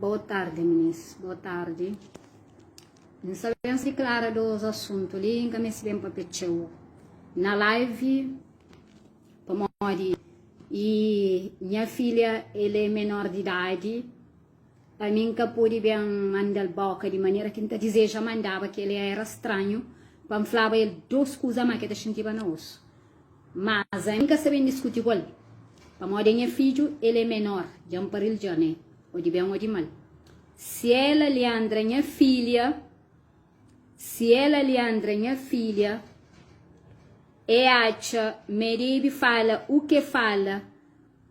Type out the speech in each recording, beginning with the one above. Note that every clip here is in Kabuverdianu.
Boa tardi minis, boa tardi. N sta ben diklara dos asuntu li, N ka meste ben papia txeu na live pamodi i nha filha el é menor di idadi, ami N ka pode ben manda-l boka di manera ki N ta dizeja mandaba, kel li era stranhu pa N flaba el dos kuza má ki el ta xintiba na osu. Mas ami N ka sta ben diskuti ku el, pamodi é nha fidju, el é menor, dja N pari-l dja, ne? Ô di ben ô di mal. Si el Aleandra nha filha, si el Aleandra nha filha, e atxa ma e debe fala u ke fala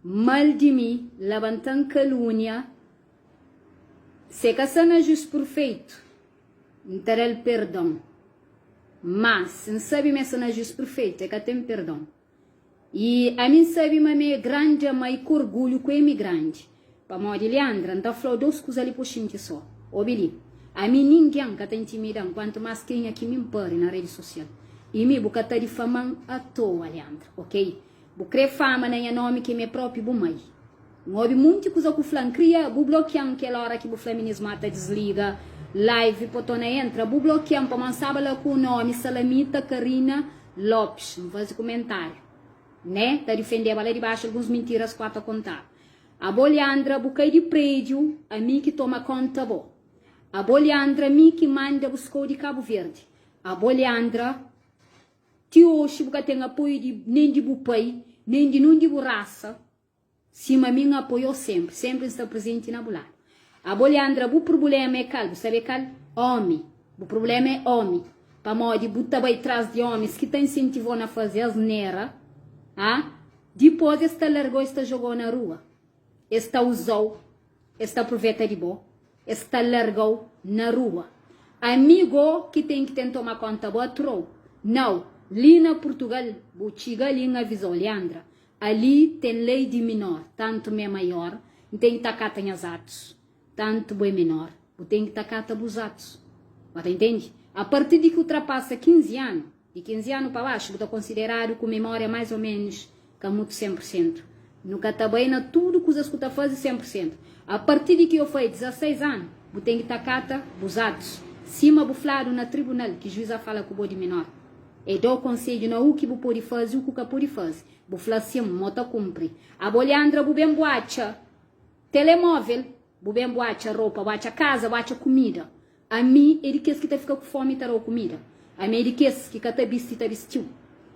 mal di mi, labanta-m kalúnia, si e ka sta na jus purfeitu, N ta da-l perdon. Má, si N sabe ma e sta na jus purfeitu, e ka ten perdon. I ami N sabe ma mi é grandi ama i ku orgulhu ku emi grandi. Pamodi, Leandra, N ta fla-u dos kuza li pa bu xinti so. Obi li, ami ningen ka ta intimida-m, kuantu más kenha ki mi N pari na redi sosial. I mi, bu ka ta difama-m atoa, Leandra, ok? Bu krê fama na nha nómi ki mi é própi bu mai. N obi munti kuza ku fla, N kria bu blokia-m kel óra ki bu fla minis ma ta disliga live po tona entra. Bu blokia-m pamodi N staba la ku nómi Salamita Karina Lopes. N faze kumentáriu, né? Ta difendeba la di baxu alguns mintiras ku ata kontaba. Abo Leandra bu kai di prédiu, ami ki toma konta bo. Abo Leandra mi ki manda buskou di Kabu Verdi. Abo Leandra. Ti oxi bu ka ten apoiu di nen di bu pai, nen di nun di bu rasa, sima mi N apoiou senpri, senpri N sta prezenti na bu ladu. Abo Leandra bu prubulema é kal? Bu sabe kal? Omi. Bu prubulema é omi. Pamodi bu ta bai tras di omis ki ta insentivou na faze asnera, a dipos es ta largou es ta jogou na rua. Es ta uzou, es ta apruveta di bo, es ta largau na rua. Ami go ki ten ki ten toma konta bo atrou. Nau, li na Purtugal bu txiga li N avizau Leandra, ali ten lei di minor, tantu mi é maior, N ten ki ta kata nhas atus, tantu bo é minor, bu ten ki ta kata bus atus. Bo ta intendi? A partir di ki utrapasa 15 anu, Di 15 anu pa baxu bu ta konsideradu ku mimória mais ô ménus ka mutu 100 pur sentu. Nu ka ta bai na tudu kuzas ku ta faze 100 pur sentu. A partir di ki yo fai 16 anu, bu ten ki ta kata bus atus, sima bu fladu na tribunal ki juiz a fala ku bo di minor. E dau konsedju na u ki bu podi faze u ku ka podi faze. Bu fla sim, mo ta kunpri. Abo Leandra bu ben bu atxa telemóvel, bu ben bu atxa ropa, bu atxa kaza, bu atxa kumida. Ami é di kes ki ta fika ku fómi ta da-u kumida. Ami é di kes ki ka ta bisti ta bistiu.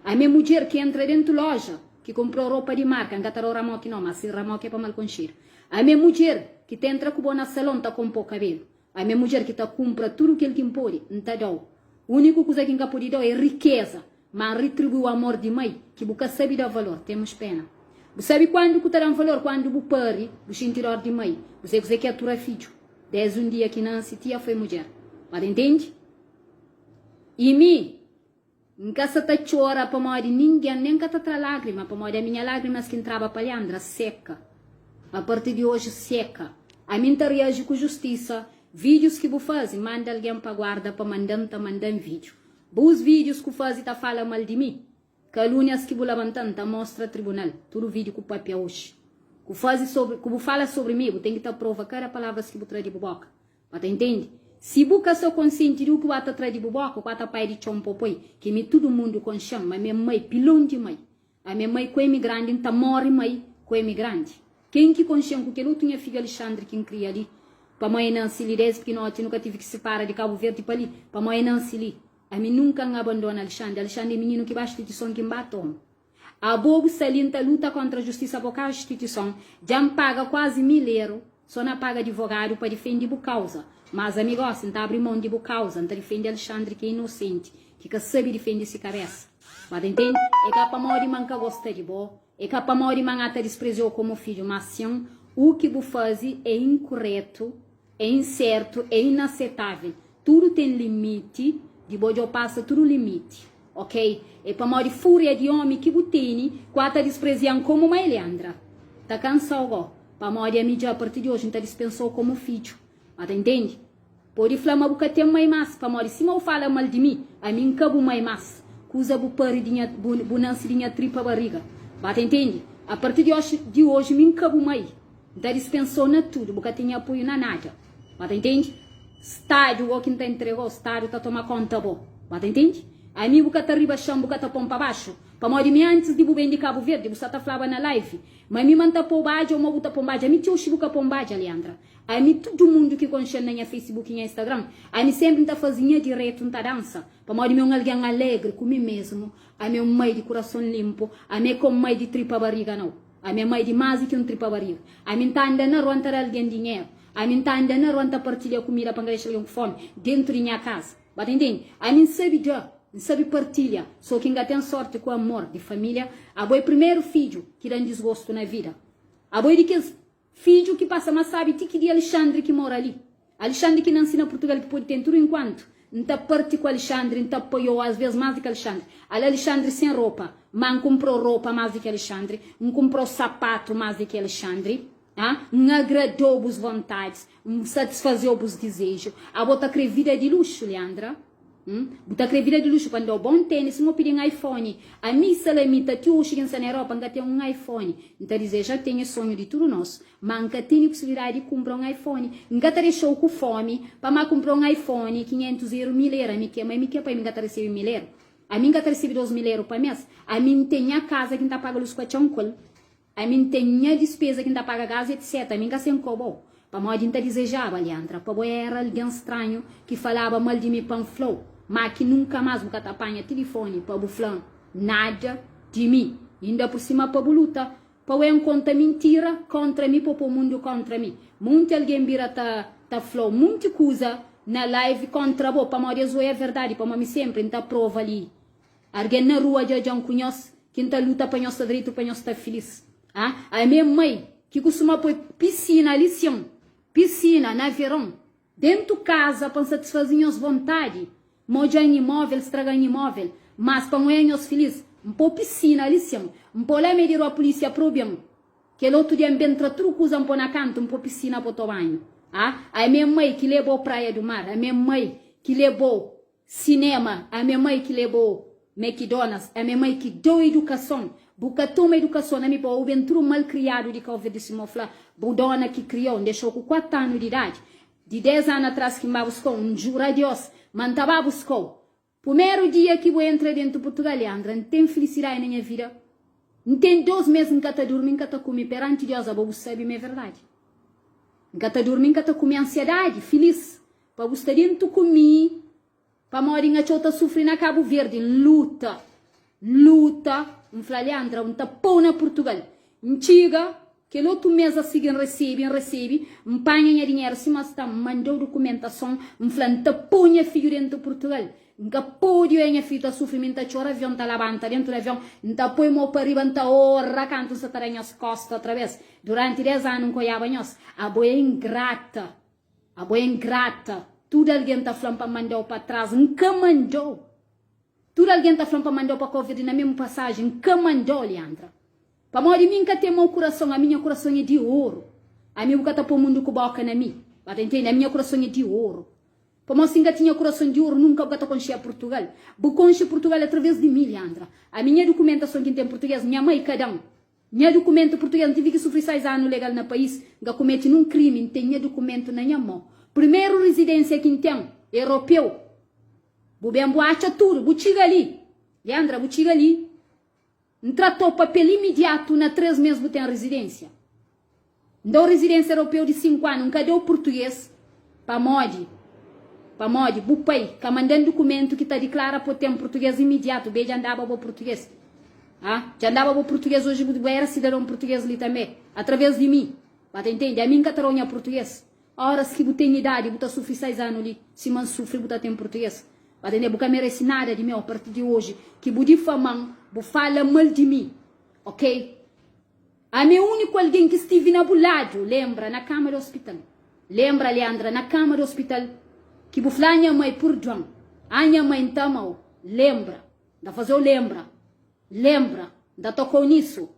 Ami é mudjer ki entra dentu lója ki kunpra-u ropa di marka, N ka ta da-u ramoki nau, má si ramoki é pa mal konxedu. Ami é mudjer ki ta entra ku bo na salon ta konpo-u kabelu. Ami é mudjer ki ta kunpra tudu kel ki N pode, N ta da-u. Úniku kuza ki N ka pode da-u é rikeza, má N ritribui-u amor di mai ki bu ka sabe da valor. Temos pena. Bu sabe kuandu ku ta da-m valor? Kuandu bu pari, bu xinti dór di mai. Bu sabe kuzê ki é atura fidju? Desdi un dia ki nansi tia foi mudjer. Ba ta intende? I mi, N ka sa ta txora pamodi ningen, nen N ka ta tra lágrima pamodi ami nha lágrimas ki N traba pa Leandra seka. A partir di oji seka. Ami N ta reaji ku justisa. Vídius ki bu faze, manda algen pa guarda pa manda-m ta manda-m vídiu. Bus vídius ku faze ta fala mal di mi. Kalúnias ki bu labanta-m ta mostra tribunal tudu vídiu ku papia oxi. Ku faze sobri, ku bu fala sobri mi, bu ten ki ta prova kada palavras ki bu tra di bu boka. Ba ta intendi? Si bu ka sta konsienti di u ki bu ata tra di bu boka, ku ata pai di txon po poi, ki mi tudu mundu konxe-m, ma mi é mai, pilon di mai. Ami é mai ku emi grandi, N ta móre mai ku emi grandi. Ken ki konxe-m ku kel otu nha fidju Alixandri ki N kria li, pamó e nanse li desdi pikinoti, nu ka tivi ki sipara di Kabu Verdi pa li, pamó e nanse li. Ami nunka N abandona Alexandre. Alexandre é mininu ki ba stituison ki N ba toma. Abo bu sta li N ta luta kontra justisa bo ka stituison. Dja N paga kuazi 1000 eru so na paga divogadu pa difendi bu kauza. Mas ami gosi N ta abri mon di bu kauza. N ta difendi Alexandre ki é inosenti, ki ka sabi difendi si kabesa. Ba ta intende? É ka pamodi ma N ka gosta di bo, é ka pamodi ma N ata disprezia-u komu fidju, mas sin, u ki bu fazi é inkuretu. É insertu, é inasetável. Tudu ten limiti, di bo dja-u pasa tudu limiti, ok? É pamodi fúria di ómi ki bu tene ku a ta disprezia-m komu mai, Leandra. Ta kansa-u go, pamodi ami dja, apartir di oji, N ta dispensa-u komu fidju. Ba ta intende? Pode fla ma bu ka ten mai más, pamodi sima bu fala mal di mi, ami N ka bu mai más. Kuza bu pari di nha, bu, bu nanse di nha tripa bariga. Ba ta intende? Apartir di oxi, di oji, mi N ka bu mai. N ta dispensau na tudu, bu ka ten nha apoiu na nada. Ba ta intende? Stadu go ki N ta entregau, stadu ta toma konta bo. Ba ta intende? Ami bu ka ta ribaxa-m, bu ka ta po-m pa baxu. Pamodi mi antis di bu ben di Kabu Verdi, bu sa ta flaba na live ma mi ma N ta po-u badja ou ma bu ta po-m badja. Ami ti oxi bu ka po-m badja, Leandra. Ami tudu mundu ki konxe-m na nha Facebook i nha Instagram, ami senpri N ta faze nha diretu, N ta dansa. Pamodi mi é un algen alegri ku mi mesmu, ami é un mai di kurason linpu, ami é ka un mai di tripa bariga nau. Ami é mai di más di ki un tripa bariga. Ami N ta anda na rua N ta da algen dinheru. Ami N ta anda na rua N ta partilha kumida pa N ka dexa algen ku fómi dentu di nha kaza. Ba ta intende? Ami N sabe da, N sabe partilha, sô ki N ka ten sórti ku amor di família. Abo é primeru fidju ki da-m disgostu na vida. Abo é di kes Fidju ki pasa más sábi ti ki di Alixandri ki mora li. Alixandri ki nansi na Purtugal ki pode ten tudu inkuantu. N ta parti ku Alixandri, N ta apoia-u asves más di ki Alixandri. Ale Alixandri sen ropa, má N kunpra-u ropa más di ki Alixandri, N kunpra-u sapatu más di ki Alixandri. A N agrada-u bus vontadis, N satisfaze-u bus dizeju. Abo ta kre vida di luxu, Leandra? Hum? Bu ta kre vida di luxu pa N da-u bon tênis, N pidi un iPhone. Ami, Salamita, ti oxi ki N sta na Europa, N ka ten un iPhone. N ta dizeja ten, é sonhu di tudu nos. Má N ka tene pusibilidadi di kunpra un iPhone. N ka ta dexa-u ku fómi pa má kunpra un iPhone 500 eru, 1000 eru. Ami ki é mai, mi ki é pai, mi N ka ta resebe 1000 eru. Ami N ka ta resebe 2000 eru pa mês. Ami N ten nha kaza ki N ta paga lus ku atxa-m ku el. Ami N ten nha dispeza ki N ta paga gas etc. Ami N ka sen koba-u. Pamodi N ta dizejaba, Leandra, pa bo era algen stranhu ki falaba mal di mi pa N fla-u ma ki nunka más bu ka ta panha tilifoni pa bu fla-m nada di mi. Inda pur sima pa bu luta pa bu N konta mintira kontra mi pa bu po mundu kontra mi. Munti algen bira ta ta fla-u munti kuza na live kontra bo pamodi es oia verdadi pamodi mi senpri N ta prova li Argen na rua dja dja-m ku nhos ki N ta luta pa nhos sta dretu pa nhos sta filis ah Ami é mai ki kustuma poi pisina li sin pisina na veron dentu kaza pa N satisfaze nhos vontadi Modja-m imóvel straga-m imóvel mas pa N oia nhos filis N po pisina li sin N po la me di rua pulisia probi-m Kel otu dia N ben tra tudu kuza N po na kantu N po pisina po to banhu ah Ami é mai ki leba-u praia du mar Ami é mai ki leba-u Cinema, ami é mai ki leba-u Mcdonald's, ami é mai ki da-u edukason Bu ka toma edukason na mi pa bu ben tudu malkriadu di Kau Verdi Sima bu fla, bu dona ki kria-u N dexa-u ku 4 anu di idadi Di 10 anu atras ki N ba buska-u N jura Dios ma N ta ba buska-u Pumeru dia ki bu entra dentu Purtugal, Leandra N ten filisidadi na nha vida N ten 2 mes N ka ta durmi, N ka ta kume Peranti Dios abo bu sabe ma é verdadi N ka ta durmi, N ka ta kume Ansiadadi, filis Pa bu sta dentu ku mi Pamodi N atxau ta sufri na Kabu Verdi N luta, N luta N fla Leandra N ta pou na Purtugal N txiga kel otu mes a sigi N resebe, N resebe N panha nha dinheru sima sta N mandau dukumentason N fla N ta pou nha fidju dentu Purtugal N ka pode oia nha fidju ta sufri Mi N ta txora avion ta labanta dentu di avion N ta poi mo pa riba N ta ora kantu N sa ta da nhos kosta otra bes Duranti des anu N ka oiaba nhos Abo é ingrata Abo é ingrata, tudu algen ta fla-m pa N manda-u pa tras, N ka manda-u. Tudu algen ta fla-m pa manda-u pa Kau Verdi na mésmu pasajen, N ka manda-u, Leandra. Pamodi mi N ka ten mau kurason, ami nha kurason é di oru. Ami bu ka ta pô mundu ku bóka na mi, ba ta intende? Ami nha kurason é di oru. Pamodi si N ka tinha kurason di oru, nunka bu ka ta konxeba Purtugal. Bu konxe Purtugal através di mi, Leandra. Ami nha dukumentason ki N ten purtugês, nha mai ka da-m. Nha dukumentu purtugês, N tive ki sufri sais anu legal na país, N ka kumeti nun krimi, N ten nha dukumentu na nha mô. Primeru rizidênsia ki N ten, europeu. Bu ben bu atxa tudu, bu txiga li. Leandra, bu txiga li. N tratou papel imidiatu, na 3 mês bu ten rizidênsia. N dau rizidênsia europeu di 5 anu, N ka dau purtugês, pamodi? Pamodi bu pai ka manda-m dukumentu ki ta diklara pa ten purtugês imidiatu, be dja N daba bo purtugês. Ah, dja N daba bo purtugês oji bu era sidadon purtugês li tanbe, através di mi. Ba ta intende? Ami N ka ta dau nha purtugês. Óras ki bu ten idadi, bu ta sufri sais anu li, sima N sufri, bu ta ten purtugês. Ba ta intende? Bu ka merese nada di meu apartir di oji ki bu difama-m, bu fala mal di mi, ok? Ami é úniku algen ki stivi na bu ladu, lenbra, na kama di ospital. Lenbra, Leandra, na kama di ospital, ki bu fla nha mai, purdua-m. Ah, nha mai, N ta ama-u. Lenbra, N ta faze-u lenbra. Lenbra, N ta toka-u nisu.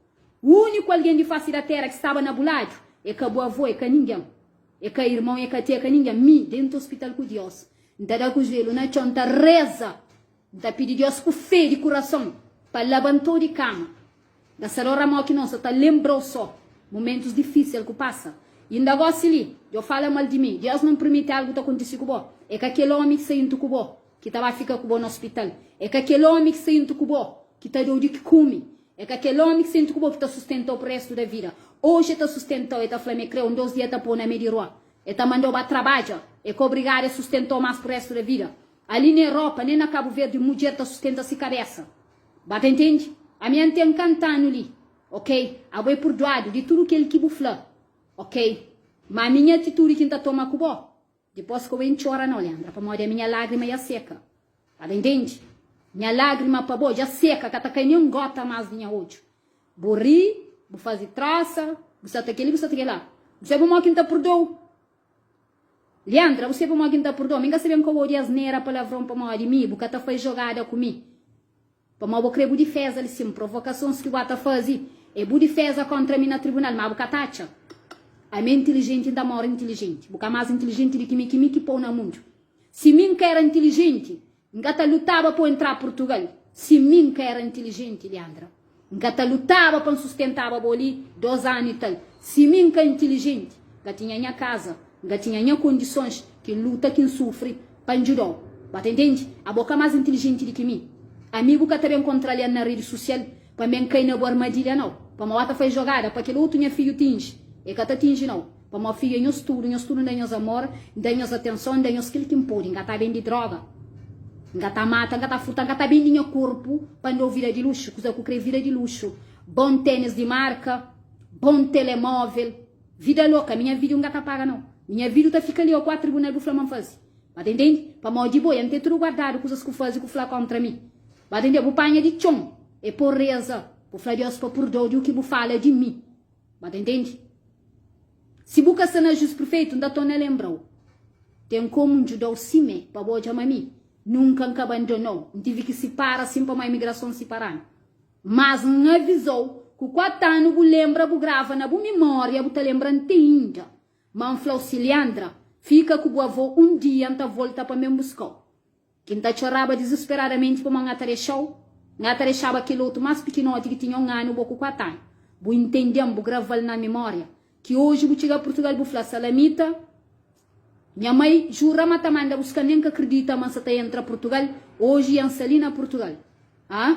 Úniku algen di fasi da téra ki staba na bu ladu é ka bu avô, é ka ningen. É ka irmon, é ka tia, é ka ningen. Mi, dentu ospital ku Diós, N ta da ku juelhu na txon, N ta reza, N ta pidi Diós ku fé di kurason pa labanta-u di kama. Da sa dora mo ki no sa ta lembrau so. Mumentus difísil ku pasa. Inda gósi li, djo fala mal di mi. Deus não permite algu ta kontise ku bo. É ka kel ómi ki sta intu ku bo ki ta ba fika ku bo na ospital. É ka kel ómi ki sta intu ku bo ki ta dau di ki kume. É ka kel ómi ki sta intu ku bo ki ta sustenta-u pa réstu da vida. Oji e ta sustenta-u, e ta fla ma e krê-u, un dos dia e ta pô-u na mei di rua. E ta manda-u ba trabadja. E ka obrigadu e sustenta-u más pa réstu da vida. Ali na Europa, nen na Kabu Verdi, mudjer ta sustenta si kabésa. Ba ta intende? Ami N ten kanta-nu li. Ok, abo é purduadu di tudu kel ki bu fla, ok. Ma ami nha atitudi ki N ta toma ku bo, dipos ka bu ben txora nau, Leandra, pamodi ami nha lágrima ya seka. Ba ta intende? Nha lágrima pa bo dja seka, ka ta kai nen gota más di nha odju. Bu ri, bu faze trosa, bu sa ta kel-li, bu sa ta kel-la. Bu sabe pamodi ki N ta purdou? Leandra, bu sabe pamodi ki N ta purdou? Mi N ka sabe N ka odia asnera, palavron pamodi mi, bu ka ta fai jogada ku mi. Pamodi bo kre bu difeza li sim, provokasons ki bu ata fazi e bu difeza kontra mi na tribunal, ma bu ka ta atxa. Ami é intilijenti, N ta mori intilijenti. Bu ka mas intilijenti di ki mi, ki mi ki pou na mundu. Si mi N ka era intilijenti, N ka ta lutaba pa entra Purtugal. Si mi N ka era intilijenti, Leandra, N ka ta lutaba pa N sustentaba bo li dos anu i tal. Si mi N ka intilijenti, N ka tinha nha kaza, N ka tinha nha kondisons ki N luta, ki N sufri pa N djudau. Ba ta intende? Abo ka más intilijenti di ki mi. Ami bu ka ta ben kontralha-m na redi susial pa mi N kai na bu armadilha, nau. Pamodi ba ta fai jogada pa kel otu nha fidju tinji. E ka ta tinji, nau. Pamodi fidju é nhos tudu, nhos tudu N da nhos amor, N da nhos atenson, N da nhos kel ki N pode. N ka ta bende droga, N ka ta mata, N ka ta furta, N ka ta bende nha korpu pa N da-u vida di luxu. Kuza ku kre vida di luxu, bon tenis di marka, bon telemóvel. Vida loka, mi nha video N ka ta paga nau. Mi nha video ta fika li o ku a tribunal bu fla ma N fazi. Ba ta intende? Pamodi bo, ya N ten tudu guardadu kuzas ku fazi ku fla kontra mi. Ba ta intende? Bu panha di txon e po reza, bu fla Deus pa purdau di u ki bu fala di mi. Ba ta intende? Si bu ka sta na jus perfeitu, N ta torna lenbrau. Ten komu N djudau sime pa bo odja ma mi nunka N ka bandonau. N tivi ki sipara sin pamodi imigrason sipara-nu. Mas N avizau ku 4 anu bu lembra bu grava na bu mimoria bu ta lembra-m te inda ma N flau si Leandra fika ku bu avó un dia N ta volta pa ben buskau ki N ta txoraba dizisperadamenti pamo N ata dexau N ata dexaba kel otu mas pikinoti ki tinha un anu bo ku 4 anu bu intende-m bu graval na mimoria ki oji bu txiga Purtugal bu fla Salamita Nha mai jura ma ta manda buska nen ka kridita ma N sa ta entra Purtugal oji ya N sa li na Purtugal ah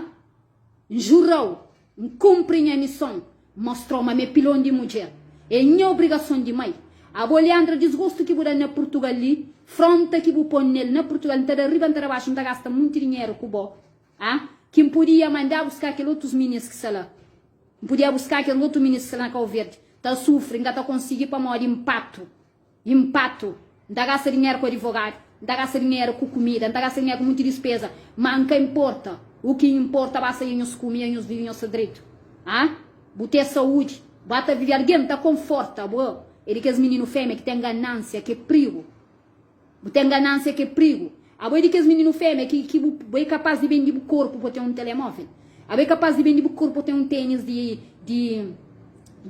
N jurau N kunpri nha mison N mostrau ma mi é pilon di mudjer é nha obrigason di mai Abo Leandra disgostu ki bu da na Purtugal li fronta ki bu pon nel na Purtugal N ta da riba N ta da baxu N ta gasta munti dinheru ku bo ah ki N podia manda buska kel otus minis ki sa la N podia buska kel otu minis ki sa la na Kau Verdi ta sufri N ka ta konsigi pamodi npatu Inpatu, N ta gasta dinheru ku adivogadu, N ta gasta dinheru ku kumida, N ta gasta dinheru ku munti dispeza, ma N ka inporta. U ki inporta basta nha nhos kume, nha nhos vive, nhos sta dretu. Ha? Bu te saúdi, bu ta vive, algen ta konforta bo. É di kes mininu fémia ki ten ganánsia ki é prigu. Bu ten ganánsia ki é prigu. Abo é di kes mininu fémia ki, ki bu, bu é kapás di bende bu korpu pa ten un telemóvel. Abo é kapás di bende bu korpu pa ten un ténis di, di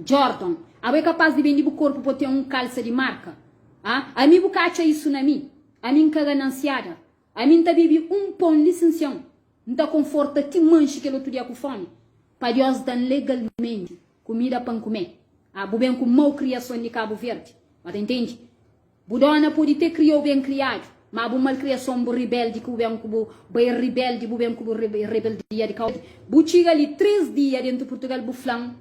Jordan. Abo é kapás di bende bu korpu pa ten un kalsa di marka. Ha? Ami bu ka atxa isu na mi. Ami N ka ganansiada. Ami N ta bebe un pon lisensian. N ta konforta ti manxi kel otu dia ku fómi. Pa Diós da-m legalmenti kumida pa N kume. Ha, bu ben ku mau kriason di Kabu Verdi. Ba ta intende? Bu dona pode te kriou ben kriadu, ma bu malkriason, bu ribeldi ki bu ben ku bu bai ribeldi, bu ben ku bu rebeldia di kau. Bu txiga li 3 dia dentu Purtugal bu flan,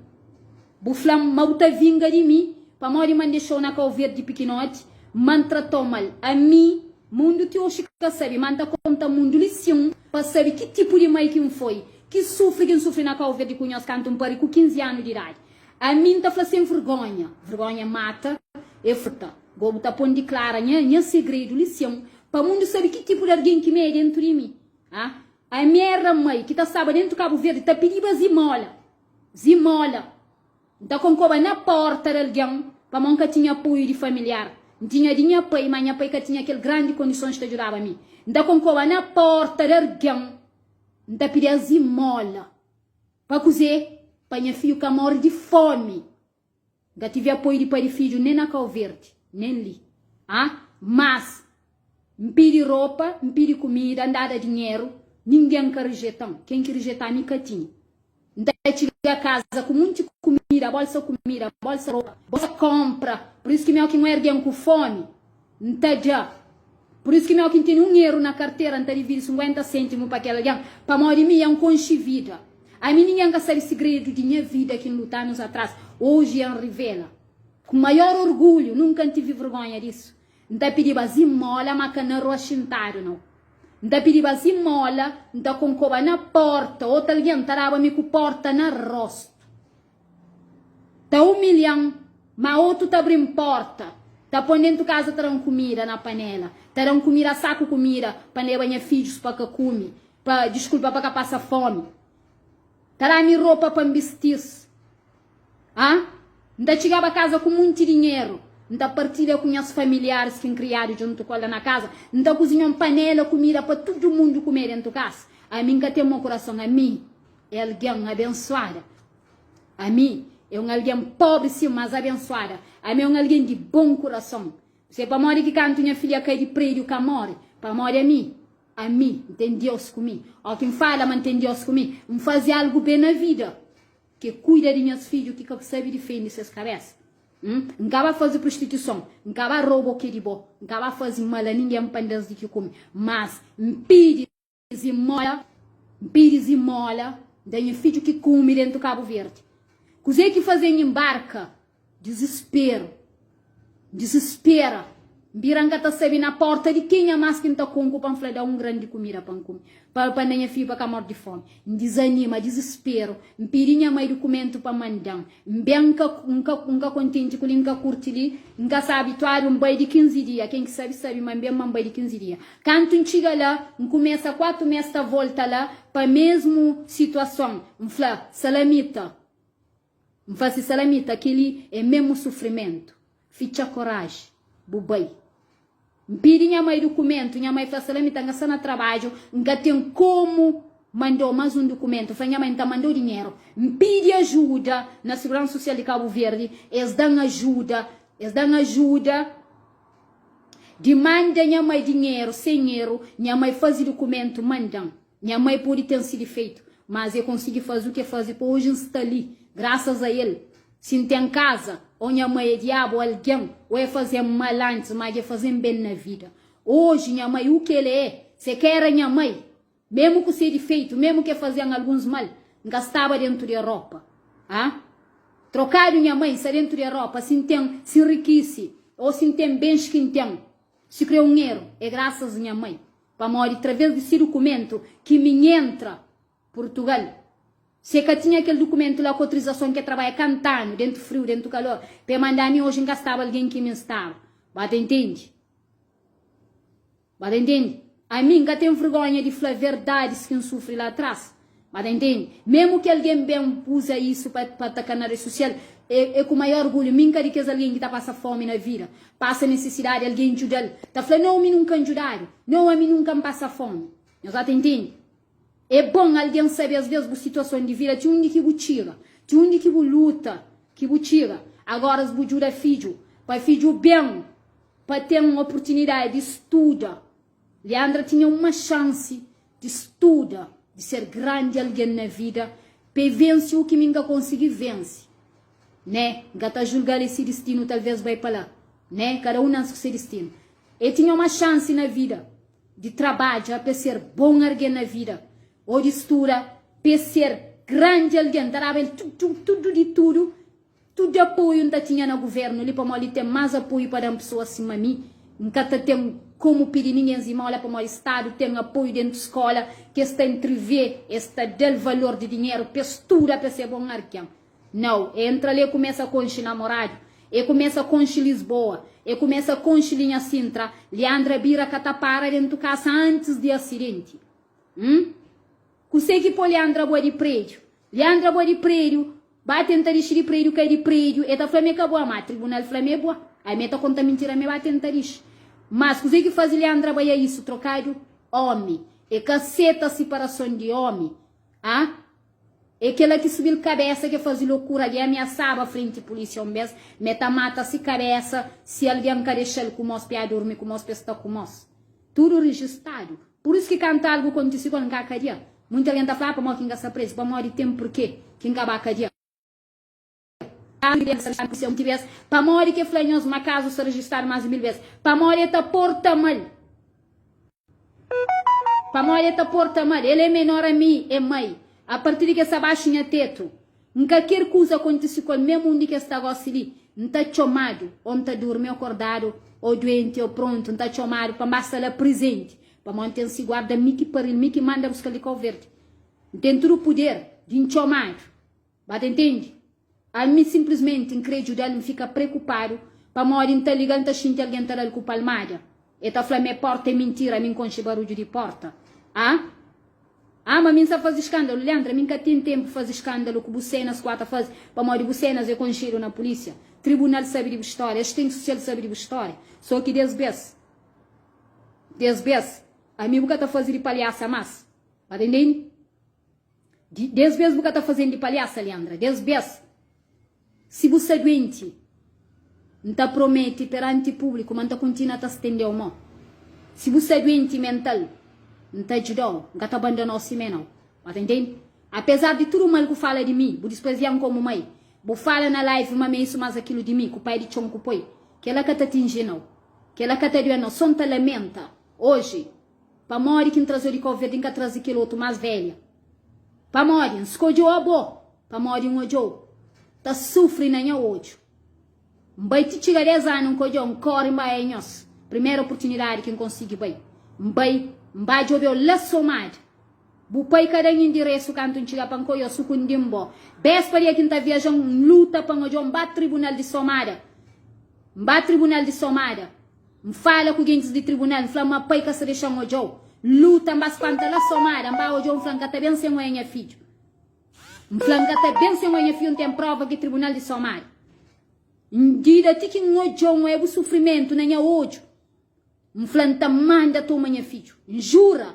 bu flan ma bu ta vinga di mi pamodi ma N dexou na Kau Verdi pikinoti, ma N tratou mal. Ami, mundu ti oxi ka sabe, ma N ta konta mundu li sin pa sabe ki tipu di mai ki N foi, ki sufri ki N sufri na Kau Verdi ku nhos kantu N pari ku 15 anu di idadi. Ami N ta fla sen vergonha, vergonha mata e furta. Go bu ta pon diklara nha nha segredu li sin pa mundu sabe ki tipu di argen ki mi é dentu di mi. Ah, ami era mai ki ta staba dentu Kabu Verdi ta pidiba zimola, zimola. N ta konkoba na porta di algen pamo N ka tinha apoiu di familiar. N tinha di nha pai, ma nha pai ka tinha kel grandi kondisons ta djudaba mi. N ta konkoba na porta di argen, N ta pidia zimola. Pa kuzê? Pa nha fidju ka móre di fómi. N ka tive apoiu di pai di fidju nen na Kau Verdi, nen li. Ah, mas, N pidi ropa, N pidi kumida, N dada dinheru, ningen ka rijeta-m. Ken ki rijeta-m i ka tinha. N ta txiga kaza ku munti kumida. kumida, bolsa kumida, bolsa ropa, bolsa konpra. Pur isu ki mi óki N oja algen ku fómi, N ta da. Pur isu ki mi óki N tene un eru na kartera, N ta dividi 50 sêntimu pa kel algen, pamodi mi N konxe vida. Ami ningen ka sabe sigredu di nha vida ki N luta anus atras, oji N rivela. Ku maior orgulhu, nunka N tivi vergonha disu. N ta pidiba zimola, ma ka na rua xintadu, nau. N ta pidiba zimola, N ta konkoba na porta, otu algen ta daba mi ku porta na rostu. Ta umilha-m, ma otu ta abri-m porta, ta pô-m dentu kaza ta da-m kumida na panela, ta da-m kumida saku kumida pa N leba nha fidjus pa ka kume, pa, diskulpa, pa ka pasa fomi. Ta da-mi ropa pa N bisti-s. A N ta txigaba kaza ku munti dinheru, N ta partilha ku nhas familiaris ki N kriadu djuntu ku el la na kaza, N ta kuzinha un panela kumida pa tudu mundu kume dentu kasa. Ami N ka ten mau kurason, ami é algen abensuada. Ami é un algen pobri sin, mas abensuada. Ami é un algen di bon kurason. Se pamodi ki kantu nha filha kai di prédiu ka móre? Pamodi ami, ami, N ten Deus ku mi. Óki N fala ma N ten Deus ku mi, N faze algu ben na vida. Ke kuida di nhas fidju ki ka sabe difende ses kabesa. N N ka ba faze prostituison, N ka ba roba o ke di bo, N ka ba faze mal a ningen pa N da-s di ki kume. Mas N pidi zimola, N pidi zimola da nha fidju ki kume dentu Kabu Verdi. Kuze ki faze-m inbarka? Dizisperu. N dizispera. N bira N ka ta sabe na porta di kenha más ki N ta konku pa N fla da un gran di kumida pa N kume, pa pa N da nha fidju pa ka mor di fomi. N dizanima, dizisperu. N pidi nha mai dukumentu pa manda-m. N ben N ka N ka N ka kontenti ku li, N ka kurti li, N ka sta abituadu, N bai di 15 dia. Ken ki sabe, sabe ma N ben ma N bai di 15 dia. Kantu N txiga la, N kumesa 4 mes ta volta la pa mesmu situason. N fla, Salamita! N fase salamita keli é memu sufrimentu Fitxa koraji bu bai N pidi nha mai dukumentu Nha mai fla salamita N ka sta na trabadju N ka ten komu mandau mas un dukumentu N fla nha mai N ta mandau dinheru N pidi ajuda na Seguransa Susial di Kabu Verdi Es dan ajuda Es dan ajuda di manda nha mai dinheru sen eru Nha mai faze dukumentu mandan Nha mai pode ten si difeitu, mas e konsigi faze u ke faze pa oji N sta li, grasas a el. Si N ten kaza, o nha mai e diabu o algen, o e faze-m mal antis, ma dja e faze-m ben na vida. Oji nha mai u ke el e, se ka era nha mai, memu ku se difeitu, memu ke faze-m alguns mal, N ka staba dentu di Europa. A Trokadu nha mai, N sta dentu di Europa, si N ten, si N rikisi, o si N ten bens ki N ten, si kre un eru, e grasas nha mai. Pamodi traves di si dukumentu ki mi nhentra Purtugal. Si e ka tinha kel dukumentu la ku otrizason ke trabaia kantanu dentu friu dentu kalor pa e manda mi oji N ka staba algen ki mi N staba. Ba ta intendi? Ba ta intendi? Ami N ka ten vergonha di fla verdadis ki N sufri la atras. Ba ta intendi? Memu ki algen ben uza isu pa pa ataka na redi susial, e e ku maior orgulhu. Mi N ka di kes algen ki ta pasa fomi na vida, pasa nesesidadi, algen djuda-l, ta fla, Nau, mi nunka N djudadu. Nau, ami nunka N pasa fomi. Nhos ba ta intendi? É bon algen sabe asves bu situason di vida, ti undi ki bu txiga, ti undi ki bu luta ki bu txiga. Agora bu djuda fidju, pa fidju ben, pa ten oportunidadi di studa. Leandra tinha uma xansi di studa, di ser grandi algen na vida, pa e vense u ki mi N ka konsigi vense, né? N ka ta julga-l e si distinu talvês bai pa la, né? Kada un nanse ku se distinu. E tinha uma xansi na vida di trabadja pa e ser bon argen na vida, ô di studa pa e ser grandi algen. N ta daba el tudu, tudu di tudu Tudu apoiu N ta tinha na guvernu li pamodi li ten más apoiu pa da-m pesoas sima mi. N ka ta ten komu pidi ningen zimola pamodi stadu ten apoiu dentu skola ki es ta intrivê, es ta da-l valor di dinheru pa e studa pa e ser bon argen. Nau, e entra li e kumesa konxe namoradu, e kumesa konxe Lisboa, e kumesa konxe linha Sintra, Leandra bira ka ta para dentu kasa antis di asidenti. Hum? Kusé ki po Leandra bua di prédiu? Leandra bua di prédiu, ba tenta dixi di prédiu, kai di prédiu, e ta fla ma e ka bua, má tribunal fla ma e bua. Ai ma e ta konta mintira ma e ba tenta dixi. Mas kusé ki faze Leandra bai a isu? Trokadu ómi. E ka seta siparason di ómi. Ah? E kela ki subi-l kabésa ki e faze lokura di amiasaba frenti pulísia un bes ma e ta mata si kabésa si algen ka dexa-l ku mos pa e a durmi ku mos pa e sta ku mos. Tudu rijistadu. Pur isu ki kantu algu kontise ku el, N ka kadia. Munti algen ta fla, Ah, pamodi ki N ka sta prezu? Pamodi ten purkê ki N ka ba kadia. Monti bes, pamodi ki e fla nhos ma kazu sta rejistadu más di 1000 bes? Pamodi e ta porta mal. Pamodi e ta porta mal. El é menor ami é mai. A partir di ki e sta baxu nha tetu, N ka ker kuza kontise ku el memu undi ki e sta gosi li. N ta txomadu, o N ta durmi o kordadu, o duenti o prontu, N ta txomadu pa N ba sta la prizenti. Pamodi N ten si guarda mi ki paril, mi ki manda buska-l di Kau Verdi. N ten tudu puder di N txomadu. Ba ta intende? Ami sinplismenti N krê djuda-l, N fika preokupadu pamodi N ta liga-l N ta xinti algen ta da-l ku palmada. E ta fla ma é porta é mintira, ami N konxe barudju di porta. A? Ah, ma mi N sa faze skándalu. Leandra, mi N ka ten tenpu faze skándalu ku bu sénas ku a ta faze, pamodi bu sénas é konxedu na pulísia. Tribunal sabe di bu stória, asistenti susial sabe di bu stória. Sô ki des bês, des bês, ami bu ka ta faze di palhasa más. Ba ta intende? Di, des bês bu ka ta faze-m di palhasa, Leandra. Des bês, si bu sta duenti, N ta promete peranti públiku ma N ta kontinua ta stende-u mô. Si bu sta duenti mental, N ta djuda-u, N ka ta bandona-u simé nau. Ba ta intende? Apezar di tudu mal ku fala di mi, bu disprezia-m komu mai, bu fala na live ma mi é isu más akilu di mi, ku pai di txon ku poi, kela ka ta atinji nau. Kela ka ta due nau. So N ta lamenta oji. Pamodi ki N traze-u di Kau Verdi, N ka traze kel otu más velha? Pamodi N skodje-u abo? Pamodi N odja-u ta sufri na nha odju. N bai ti txiga des anu, N ka odja-u, N kóre N bai nhos. Primeru oportunidadi ki N konsigi bai, N bai, N ba djobe-u la Somada. Bu pai ka da-m indiresu kantu N txiga pa N ka odja-u, sukundi-m bo. Béspa dia ki N ta viaja, N luta pa N odja-u, N ba tribunal di Somada. N ba tribunal di Somada. N fala ku gentis di tribunal, N fla ma pai ka sta dexa-m odja-u. N luta, N ba spanta la Somada, N ba odja-u, N fla N ka ta ben sen oia nha fidju. N fla N ka ta ben sen oia nha fidju, N ten prova ki tribunal di Somada. N dida ti ki N odja-u, N oia bu sufrimentu na nha odju. N fla N ta manda toma nha fidju. N jura,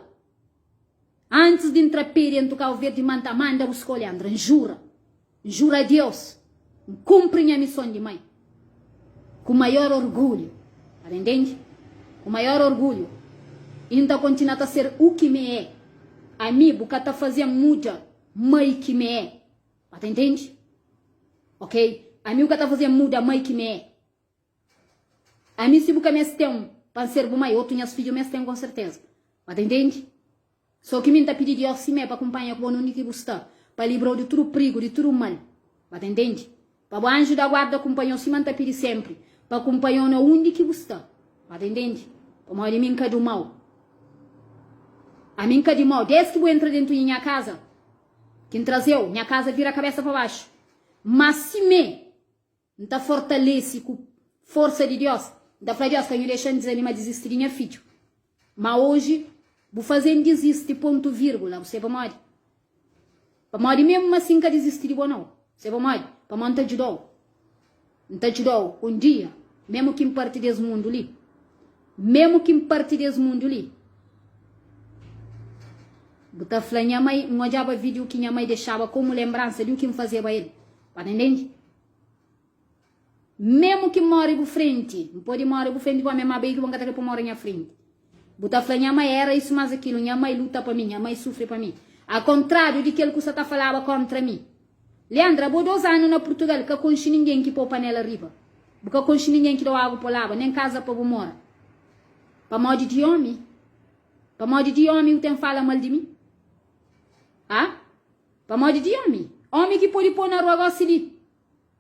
antis di N tra pé dentu Kau Verdi ma N ta manda buska Oleandra. N jura. N jura Deus, N kunpri nha mison di mai ku maior orgulhu. Ta ben ntende? Ku maior orgulhu. I N ta kontinua ta ser u ki mi é. Ami, bu ka ta faze-m muda mai ki mi é. Ba ta ntende? Ok? Ami, bu ka ta faze-m muda mai ki mi é. Ami, si bu ka meste-m pa N ser bu mai, otu nhas fidju meste-m konserteza. Ba ta ntende? So ki mi N ta pidi Dios simé pa kunpanha ku bo na undi ki bu sta, pa libra-u di tudu prigu, di tudu mal. Ba ta intende? Pa bu anju da guarda kunpanha-u sima N ta pidi sénpri, pa kunpanha-u na undi ki bu sta. Ba ta intende? Pamodi mi N ka di mau. Ami N ka di mau. Dés ki bu entra déntu di nha kaza, ki N traze-u, nha kaza vira kabésa pa baxu. Má simé, N ta fortalese ku forsa di Dios. N ta fla Dios, ka nhu dexa-m dizanima, dizisti di nha fidju. Má oji, bu faze-m dizisti, pontu vírgula. Bu sabe pamodi? Pamodi mésmu ma si N ka dizisti di bo nau. Sabe pamodi? Pamodi N ta djuda-u. N ta djuda-u un dia, mésmu ki N parti di es mundu li. Mésmu ki N parti di es mundu li. Bu ta fla nha mai, N odjaba vídiu ki nha mai dexaba komu lenbransa di u ki N fazeba el. Pa ta intende? Memu ki N móre bu frenti, N pode móre bu frenti pamodi ma bai ki bo N ka ta kre pa móre nha frenti. Bu ta fla nha mai era isu mas akilu, nha mai luta pa mi, nha mai sufri pa mi. A kontráriu di kel ku sa ta falaba kontra mi. Leandra, abo dos anu na Purtugal, ka konxe ningen ki po panela riba. Bu ka konxe ningen ki dau agu po laba, nen kaza pa bu mora. Pamodi di omi? Pamodi di omi u ten fala mal di mi? A? Pamodi di omi? Omi ki pode po na rua gosi li.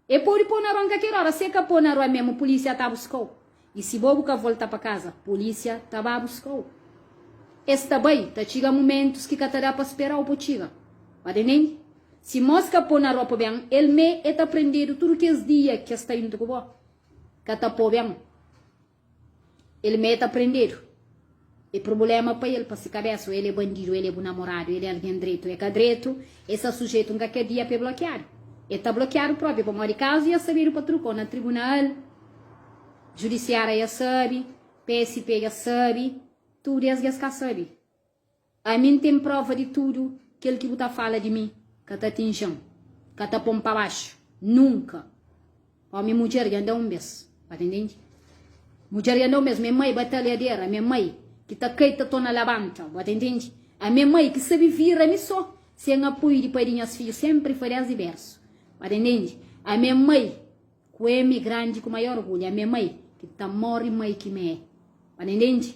E pode po na rua nkaker ora. Si e ka po na rua memu, pulisia ta buska-u. I si bo bu ka volta pa kaza, pulisia ta ba buska-u. Es ta bai, ta txiga mumentus ki ka ta da pa spera-u po txiga. Ba ta intende? Si mos ka po na rua po ben, el me e ta prendedu tudu kes dia ki es ta intu ku bo. Ka ta po ben. El mê ta prendedu. É prubulema pa el, pa si kabesa, o el é bandidu, el é bu namoradu, el é algen dretu, é ka dretu, é sta sujeitu un kaker dia pa é blokiadu. É ta blokiadu propi, pamodi kazu ya sabedu pa truka, o na tribunal, judisiária ya sabe, PSP ya sabe, tudu es ges ka sabe. Ami N ten prova di tudu kel ki bu ta fala di mi ka ta atinji-m, ka ta pô-m pa baxu, nunka. Ómi mudjer dja N da un bes, ba ta intende? Mudjer dja N da un bes, mi é mai batalhadera, mi é mai ki ta kai ta torna labanta, ba ta intende? Ami é mai ki sabe vira mi sô, sen apoiu di pai di nhas fidju, sénpri foi désdi bersu, ba ta intende? Ami é mai ku M grandi ku maior orgulhu. Ami é mai ki ta morre mai ki mi é. Ba ta intende?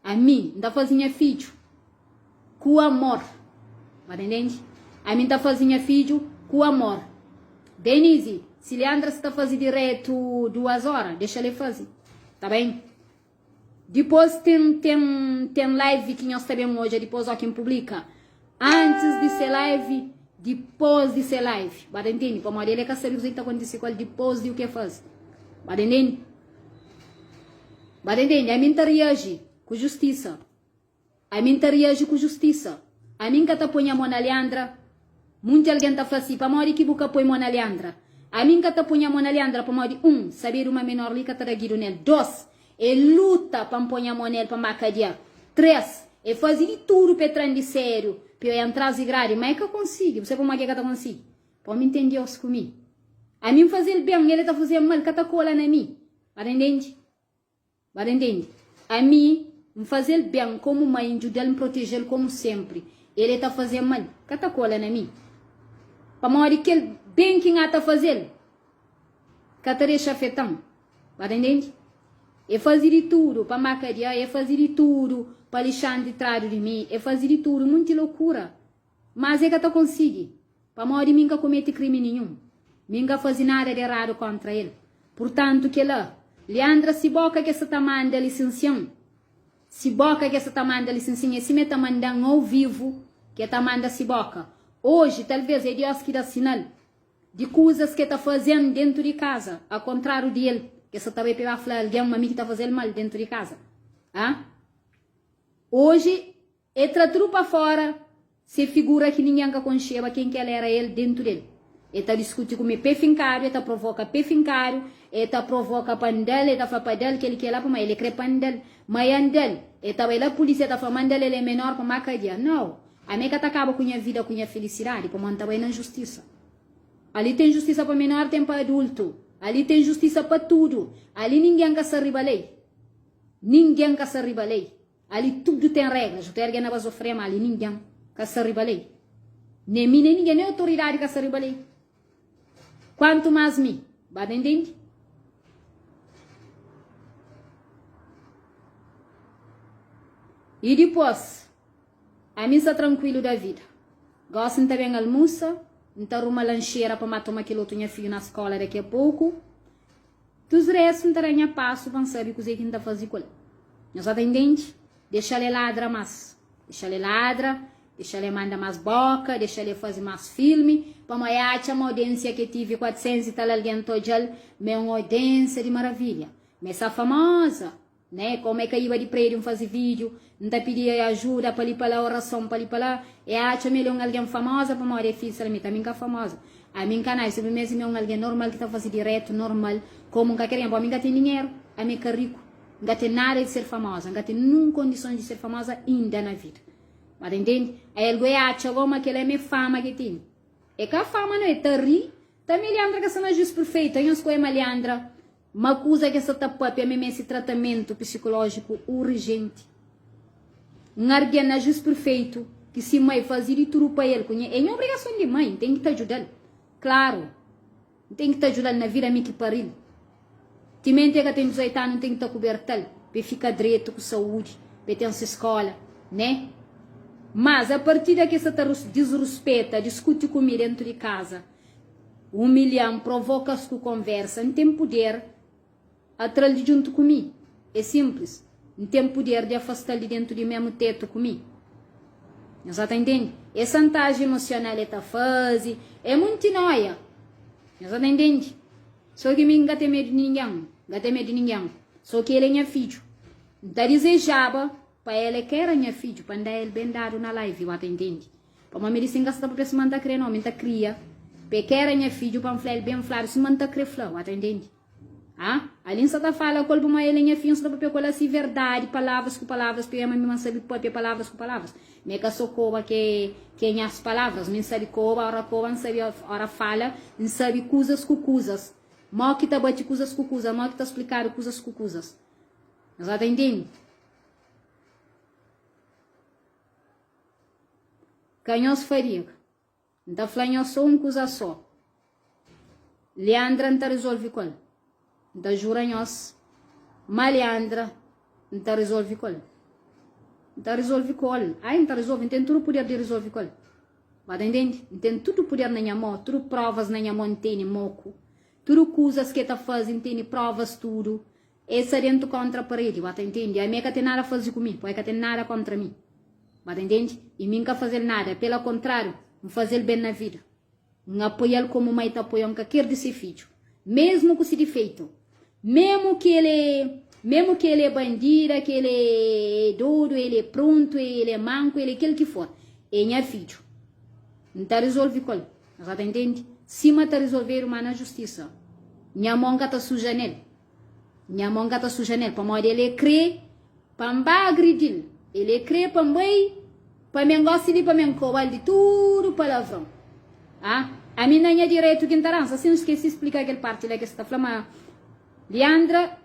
Ami N ta faze nha fidju ku amor. Ba ta intende? Ami N ta faze nha fidju ku amor. Denise, si Leandra sta faze diretu duas ora, dexa-l e faze. Ta ben? Dipôs ten ten ten live ki nhos ta ben odja dipôs ó ki N publika. Antis di se live, dipôs di se live. Ba ta intende? Pamodi el é ka sabe kuzê ki ta kontise ku el dipôs di u ki el faze. Ba ta intende? Ba ta intende? Ami N ta reaji ku justisa. Ami N ta reaji ku justisa. Ami N ka ta poi nha mô na Leandra. Munti algen ta fla si, Pamodi ki bu ka poi mô na Leandra? Ami N ka ta poi nha mô na Leandra pamodi, un, sabedu ma menor li ka ta da gidu nel. Dos, e luta pa N poi nha mô nel pa N ba kadia. Tres, e faze di tudu pa e tra-m di sériu, pa e oia-m tras di gradi, má e ka konsigi. Bu sabe pamodi ki e ka ta konsigi? Pamodi N ten Deus ku mi. Ami N faze-l ben, el e ta faze-m mal, ka ta kola na mi. Ba ta intende? Ba ta intende? Ami, N faze-l ben komu mai, N djuda-l, N proteje-l komu senpri. El e ta faze-m mal, ka ta kola na mi. Pamodi kel ben ki N a ta faze-l ka ta dexa afeta-m. Ba ta intende? E faze di tudu pa N ba kadia, e faze di tudu pa Alixandri tradu di mi, e faze di tudu, munti lokura. Mas e ka ta konsigi, pamodi mi N ka komete krimi ninhun. Mi N ka faze nada di eradu kóntra el. Purtantu, kel-la, Leandra, si bóka ke sa ta manda lisensia-m, si bóka ke sa ta manda lisensia-m, é sima e ta manda-m au vivu ke ta manda si bóka. Oji, talvês, é Diós ki da sinal di kuzas ke ta faze-m déntu di kaza, akontráriu di el, ke sa ta bai pa e ba fla algen ma mi ki ta faze-l mal déntu di kaza. A! Oji, E tra tudu pa fora se figura ki ningen ka konxeba ken ki el era el dentu del. E ta diskuti ku mi pe finkadu, e ta provoka pe finkadu, e ta provoka pa N da-l, e ta fla pa da-l kel ki el la pamodi el e kre pa N da-l. Ma e N da-l, e ta bai la pulisia e ta fla ma N da-l el e menor pa ma kadia. Nau! Ami e ka ta kaba ku nha vida ku nha felisidadi pamodi N ta bai na justisa. Ali ten justisa pa menor ten pa adultu. Ali ten justisa pa tudu. Ali ningen ka sta riba lei. Ningen ka sta riba lei. Ali tudu ten regras, bu ta erge na bazofria ma ali ningen ka sta riba lei. Ne mi ne ningen, ne otoridadi ka sta riba lei. Kuantu mas mi, ba ta intendi? I dipos, ami N sta trankuilu da vida. Gosi N ta ben almusa, N ta ruma lanxera pa ma toma kel otu nha fidju na skola daki a poku. Tus restu N ta da nha pasu pa N sabe kuzê ki N ta faze ku el. Nhos sa ta intende? Dexa-l e ladra más. Dexa-l e ladra, dexa-l e manda más bóka, dexa-l e faze más filmi, pamó e atxa ma audiênsia ke tive 400 i tal algen ta odja-l ma é un audiênsia di maravilha, ma e sa famoza. Né? Como é caíba di prédiu N faze vídiu, N ta pidi ajuda pa li pa la, orason pa li pa la. E atxa ma el é un algen famoza pamodi é fidju Salamita. Ami N ka famoza. Ami N ka nada. Simplesmenti mi é un algen normal ki ta faze diretu, normal, como N ka kre. Ami N ka ten dinheru, ami é ka riku, N ka ten nada di ser famoza, N ka ten nun kondison di ser famoza inda na vida. Ba ta intende? Aí algo e atxa go ma kel-la é me fama ki tene. É ka fama no, é ta ri, ta meliandra ka sta na juiz perfeito. Anhos ku é maliandra. Ma kuza ki es sa ta papia ma e meste tratamentu psikulójiku urjenti. Un argen na jus perfeitu ki si mai faze di tudu pa el ku nha, é nha obrigason di mai, N ten ki ta djuda-l. Klaru, N ten ki ta djuda-l na vida mi ki pari-l. Timenti e ka ten 18 anu N ten ki ta kuberta-l pa e fika dretu ku saúdi, pa e ten se skóla, né? Mas a partir da ki e sa ta disruspeta, diskuti ku mi dentu di kaza, Umilha-m, provoka-s ku konversa. N ten puder atra-l di djuntu ku mi. É sinplis. N ten puder di afasta-l di dentu di memu tetu ku mi. Nhos sa ta intende? É santaji emosional e ta faze. É munti noia. Nhos sa ta intende? So ki mi N ka ten medu di ningen. N ka ten medu di ningen. So ki el é nha fidju. N ta dizejaba pa el é ka era nha fidju, pa N da el ben dadu na live. Ba ta intende? Pamodi mi di si N ka sta ta papia suma N ta kre no, mi N ta kria pa e ka era nha fidju pa N fla el ben fladu suma N ta kre fla, bu ta intendi? Ha? Ali N sta ta fala ku el pamodi el é nha fidju, N sta ta papia ku el asi verdadi, palavras ku palavras, pa e ama mi ma N sabi papia palavras ku palavras. Mi é ka so koba ke ke nhas palavras, mi N sabi koba, ora koba N sabi ora fala, N sabi kuzas ku kuzas, mo ki ta bati kuzas ku kuzas, mo ki ta splikadu kuzas ku kuzas. Nhos ta intendi? Ka nhos fadiga. N ta fla nhos so un kuza so. Leandra N ta rizolve ku el. N ta jura nhos ma Leandra N ta rizolve ku el. N ta rizolve ku el. Ai, N ta rizolve, N ten tudu puder di rizolve ku el. Ba ta intende? N ten tudu puder na nha mô, tudu provas na nha mô N tene, moku. Tudu kuzas ki e ta faze N tene provas tudu. E sta dentu kontra paredi, ba ta intende? Ami e ka ten nada faze ku mi, po e ka ten nada kontra mi. Ba ta intende? I mi N ka faze-l nada, pela kontrariu, N faze-l ben na vida. N apoia-l komu mai ta apoia un kaker di se fidju, mesmu ku si difeitu. Memu ki el é, memu ki el é bandida, ki el é dodu, el é prontu, el é manku, el é kel ki for, é nha fidju. N ta rizolve ku el. Nhos ta intende? Sima ta rizolvedu, má na justisa. Nha mon ka ta suja nel. Nha mon ka ta suja nel, pamodi el é krê pa N ba agridi-l. El é krê pa N bai pa mi N gosi di pa mi N koba-l di tudu palavron. A Ami na nha direitu ki N ta dansa. Si N skese splika kel parti la ki es ta fla ma Liandra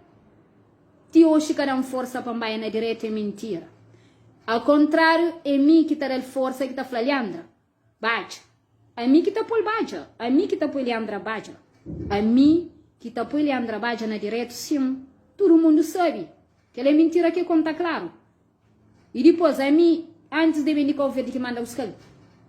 ti oxi ka da-m forsa pa N bai na direitu é mintira. Al kontrariu é mi ki ta da-l forsa ki ta fla Liandra, Badja. Ami ki ta pô-l badja. Ami ki ta poi Leandra badja. Ami ki ta poi Leandra badja na diretu, sin. Tudu mundu sabe. Kel-la é mintira ki e konta klaru. I dipôs, ami, antis di e ben di Kau Verdi ki manda buska-l,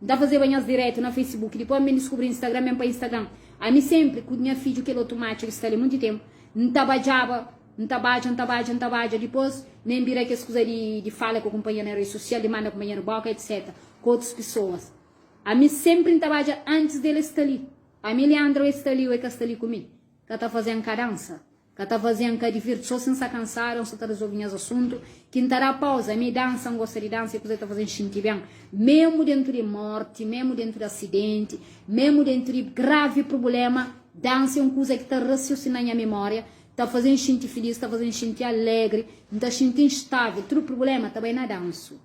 N ta fazeba nhas diretu na Facebook. Dipôs, N ben diskubri Instagram, ben pa Instagram. Ami sénpri, ku nha fidju, kel otu matxu ki sta li monti ténpu, N ta badjaba, N ta badja, N ta badja, N ta badja. Dipôs, N ben bira kes kuza di di fala ku kunpanheru na redi sosial, di manda kunpanheru bóka, etc. Ku otus pesoas. Ami sempri N ta badja antis del es sta li. Ami Leandro es sta li o e ka sta li ku mi, ka ta faze-m ka dansa, ka ta faze-m ka divirti, so si N sta kansadu o N sta ta rezolve nhas asuntu ki N ta da pauza. Ami dansa, N gosta di dansa, e kuza ki ta faze-m xinti ben, memu dentu di morti, memu dentu di asidenti, memu dentu di gravi prubulema, dansa e un kuza ki ta rasiosina nha mimoria, ta faze-m xinti filis, ta faze-m xinti alegri, N ta xinti nstavel, tudu prubulema ta bai na dansu.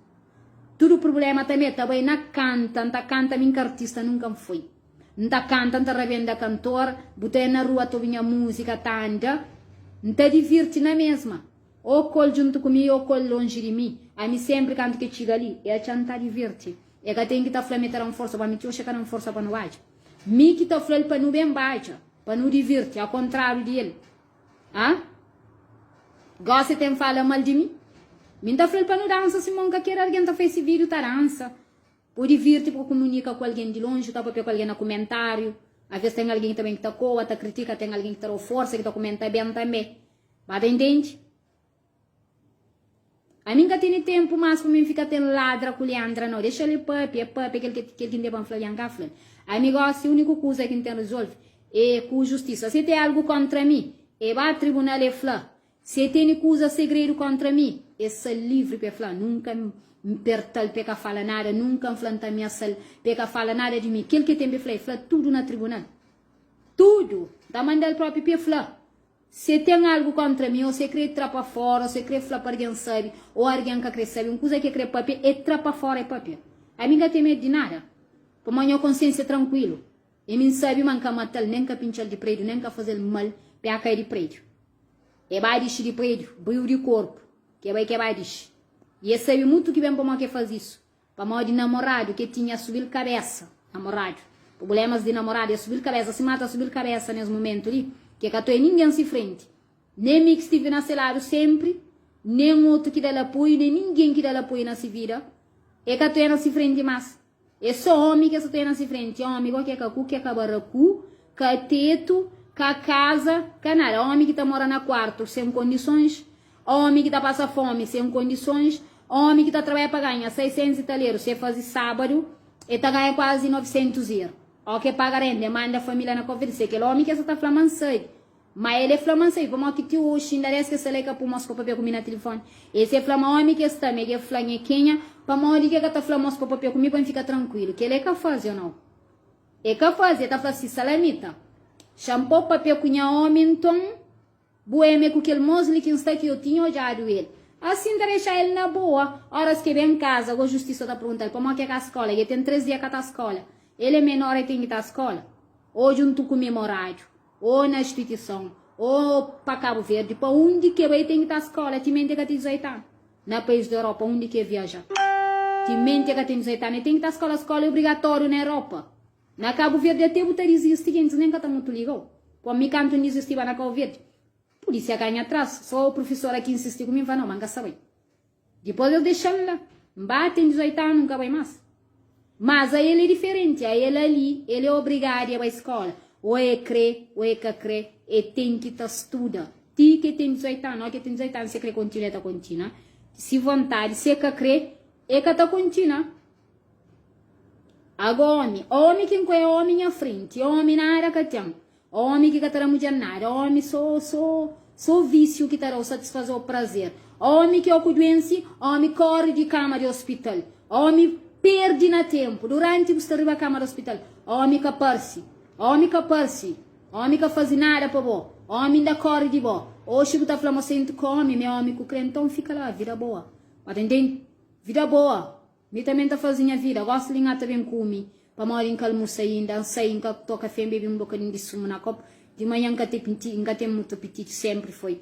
Tudu prubléma tanbê ta bai na kanta N ta kanta mi N ka artista nunka N foi N ta kanta N ta rabenda kantor Bu ta na rua ta obi nha múzika ta anda N ta divirti na mesma Ô kol djuntu ku mi ô kol lonji di mi Ami sénpri kantu ki txiga li E atxa N ta divirti E ka ten ki ta fla mi ta da-m forsa pa mi ti oxi e ka da-m forsa pa nu badja Mi ki ta fla-l pa nu ben badja Pa nu divirti Akontráriu di el Ah? Gosi ten fala mal di mi? Mi nta flal pa nu dansa sima un kaker algen ta fai si video ta dansa. Bo divirti pa kumunika ku algen di lonji, ta papia ku algen na kumentariu. Aves ten algen ki ta ben ki ta koa, ta kritika, ten algen ki ta dau forsa, ki ta kumenta ben tanbe. Ba ta intendi? Ami nka tene tempu mas pa mi fika ten ladra ku Leandra nau. Dexa el papia, e papia kel kel ki N ten pa N fla, N ka fla-l. Ami gosi uniku kuza ki N ten rizolve e ku justisa. Si ten algu kontra mi, e ba tribunal e fla. Si e tene kuza segredu kontra mi, e sta livri pa e fla. Nunka N perta-l pa e ka fala nada, nunka N fla N ta amiasa-l pa e ka fala nada di mi. Kel ki e ten pa e fla, e fla tudu na tribunal. Tudu! N ta manda-l propi pa e fla. Si e ten algu kontra mi, ô si e krê tra pa fóra, ô si e krê fla pa argen sabe, ô argen ka krê sabe, un kuza ki e krê pâpia, e tra pa fóra e pâpia. Ami N ka ten medu di nada, pamodi nha konsiénsia é trankuilu. I mi N sabe ma N ka mata-l, nen N ka pintxa-l di prédiu, nen N ka faze-l mal pa e kai di prédiu. E ba dixi di prédiu, briu di korpu, ke bai ke ba dixi. I e sabe mutu ki ben pamodi ke faze isu. Pamodi namoradu ke tinha subil kabesa, namoradu, pubulemas di namoradu ya subil kabesa, sima ta subil kabesa nes mumentu li, ke ka toi ningen si frenti, nen mi ki stivi na se ladu sempri, nen otu ki dal apoiu, nen ningen ki dal apoiu na si vida, e ka toi na si frenti mas. E so omi ke sa toi na si frenti, omi go ke ka ku, ke ka baraku, ka tetu, ka kaza, ka nada, omi ki ta mora na kuartu sen kondisons, Ómi ki ta pasa fómi sen kondisons, ómi ki ta trabadja pa ganha 600 italeru, si e faze sábadu, e ta ganha kuazi 900 ir. Ó ke paga renda, e manda família na Cabo Verde. Si é kel ómi ki es sa ta fla ma N sabe. Ma el e fla ma N sabe, pamodi ki ti oxi inda des ki es sta la e ka pui mos pa papia ku mi na tilifoni. E si e fla ma ómi ki es sta mi e ke fla nha kenha, pamodi ki e ka ta fla mos pa papia ku mi pa N fika trankuilu? Kel e ka faze o nau? E ka faze, e ta fla si, Salamita, xa-m po papia ku nha ómi nton. Bu eme ku kel mos li ki N sta ki yo tinha odjadu el. Asin ta dexa el na boa. Oras ke ben kaza, go justisa ta pergunta-l pamo ke ka skola. E ten 3 dia ka ta skola. El e menor e ten ki ta skola. O djuntu ku mi moradu, o na instituison, o pa Kabu Verdi, pa undi ke bai ten ki ta skola timenti e ka ten 18 anu. Na pais di Europa undi ke viaja timenti e ka ten 18 anu e ten ki ta skola. Skola e obrigatoriu na Europa. Na Kabu Verdi ate bu ta dizisti gentis nen ka ta mutu liga-u. Pô mi kantu N dizistiba na Kau Verdi, pulísia ganha tras, sô prufisora ki insisti ku mi, N fla, nau, ma N ka sta bai. Dipôs es dexa-m la. N ba ten 18 anu, N ka bai más. Mas a el é diferenti, a el ali, el é obrigadu a bai skóla. Ô e krê, ô e ka krê, e ten ki ta studa ti ki e ten 18 anu. Óki e ten 18 anu, si e krê kontinua, e ta kontinua. Si vontadi, si e ka krê, e ka ta kontinua. Ago omi, omi ki N koi omi nha frenti, omi nada ka ten, omi ki ka ta da mudjer nada, omi so, so, so visiu ki ta da-u satisfaze-u prazer, omi ki oku duensi, omi kori di kama di ospital, omi perdi na tenpu, duranti bu sta riba kama di ospital, omi ka parsi, omi ka parsi, omi ka fazi nada pa bo, omi inda kori di bo, oxi bu ta fla ma sentu ku omi, ma é omi ku kre, nton fika la, vida boa, ba ta intende? Vida boa. Mi tanbe N ta faze nha vida. Gosi li N ata ben kume, pamodi N ka almusa inda. N sai, N ka to kafe, N bebe un bokadinhu di sumu na kopu. Di manhan N ka te N ka ten mutu apetiti, senpri foi.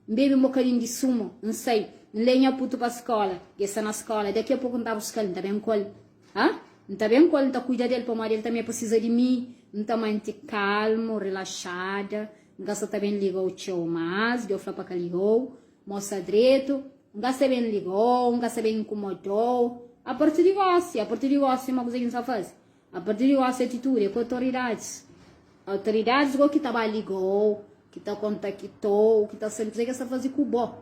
N bebe un bokadinhu di sumu, N sai, N lei nha putu pa skola. Dja sta na skola. Daki a poku N ta buska-l, N ta ben ku el. Ha? N ta ben ku el, N ta kuida del, pamodi el tanbe prisiza di mi. N ta mante kalmu, rilaxada. N ka sa ta ben liga-u txeu más. Dja-u fla pa ka liga-u. Mosa dretu, N ka sta ben ligou, N ka sta ben inkumodou. A partir di gosi, a partir di gosi ma kuze ki N sta faze? A partir di gosi atitudi é ku otoridadis. Otoridadis go ki ta ba ligou, ki ta kontakitou, ki ta sabe kuze ki es sta faze ku bo.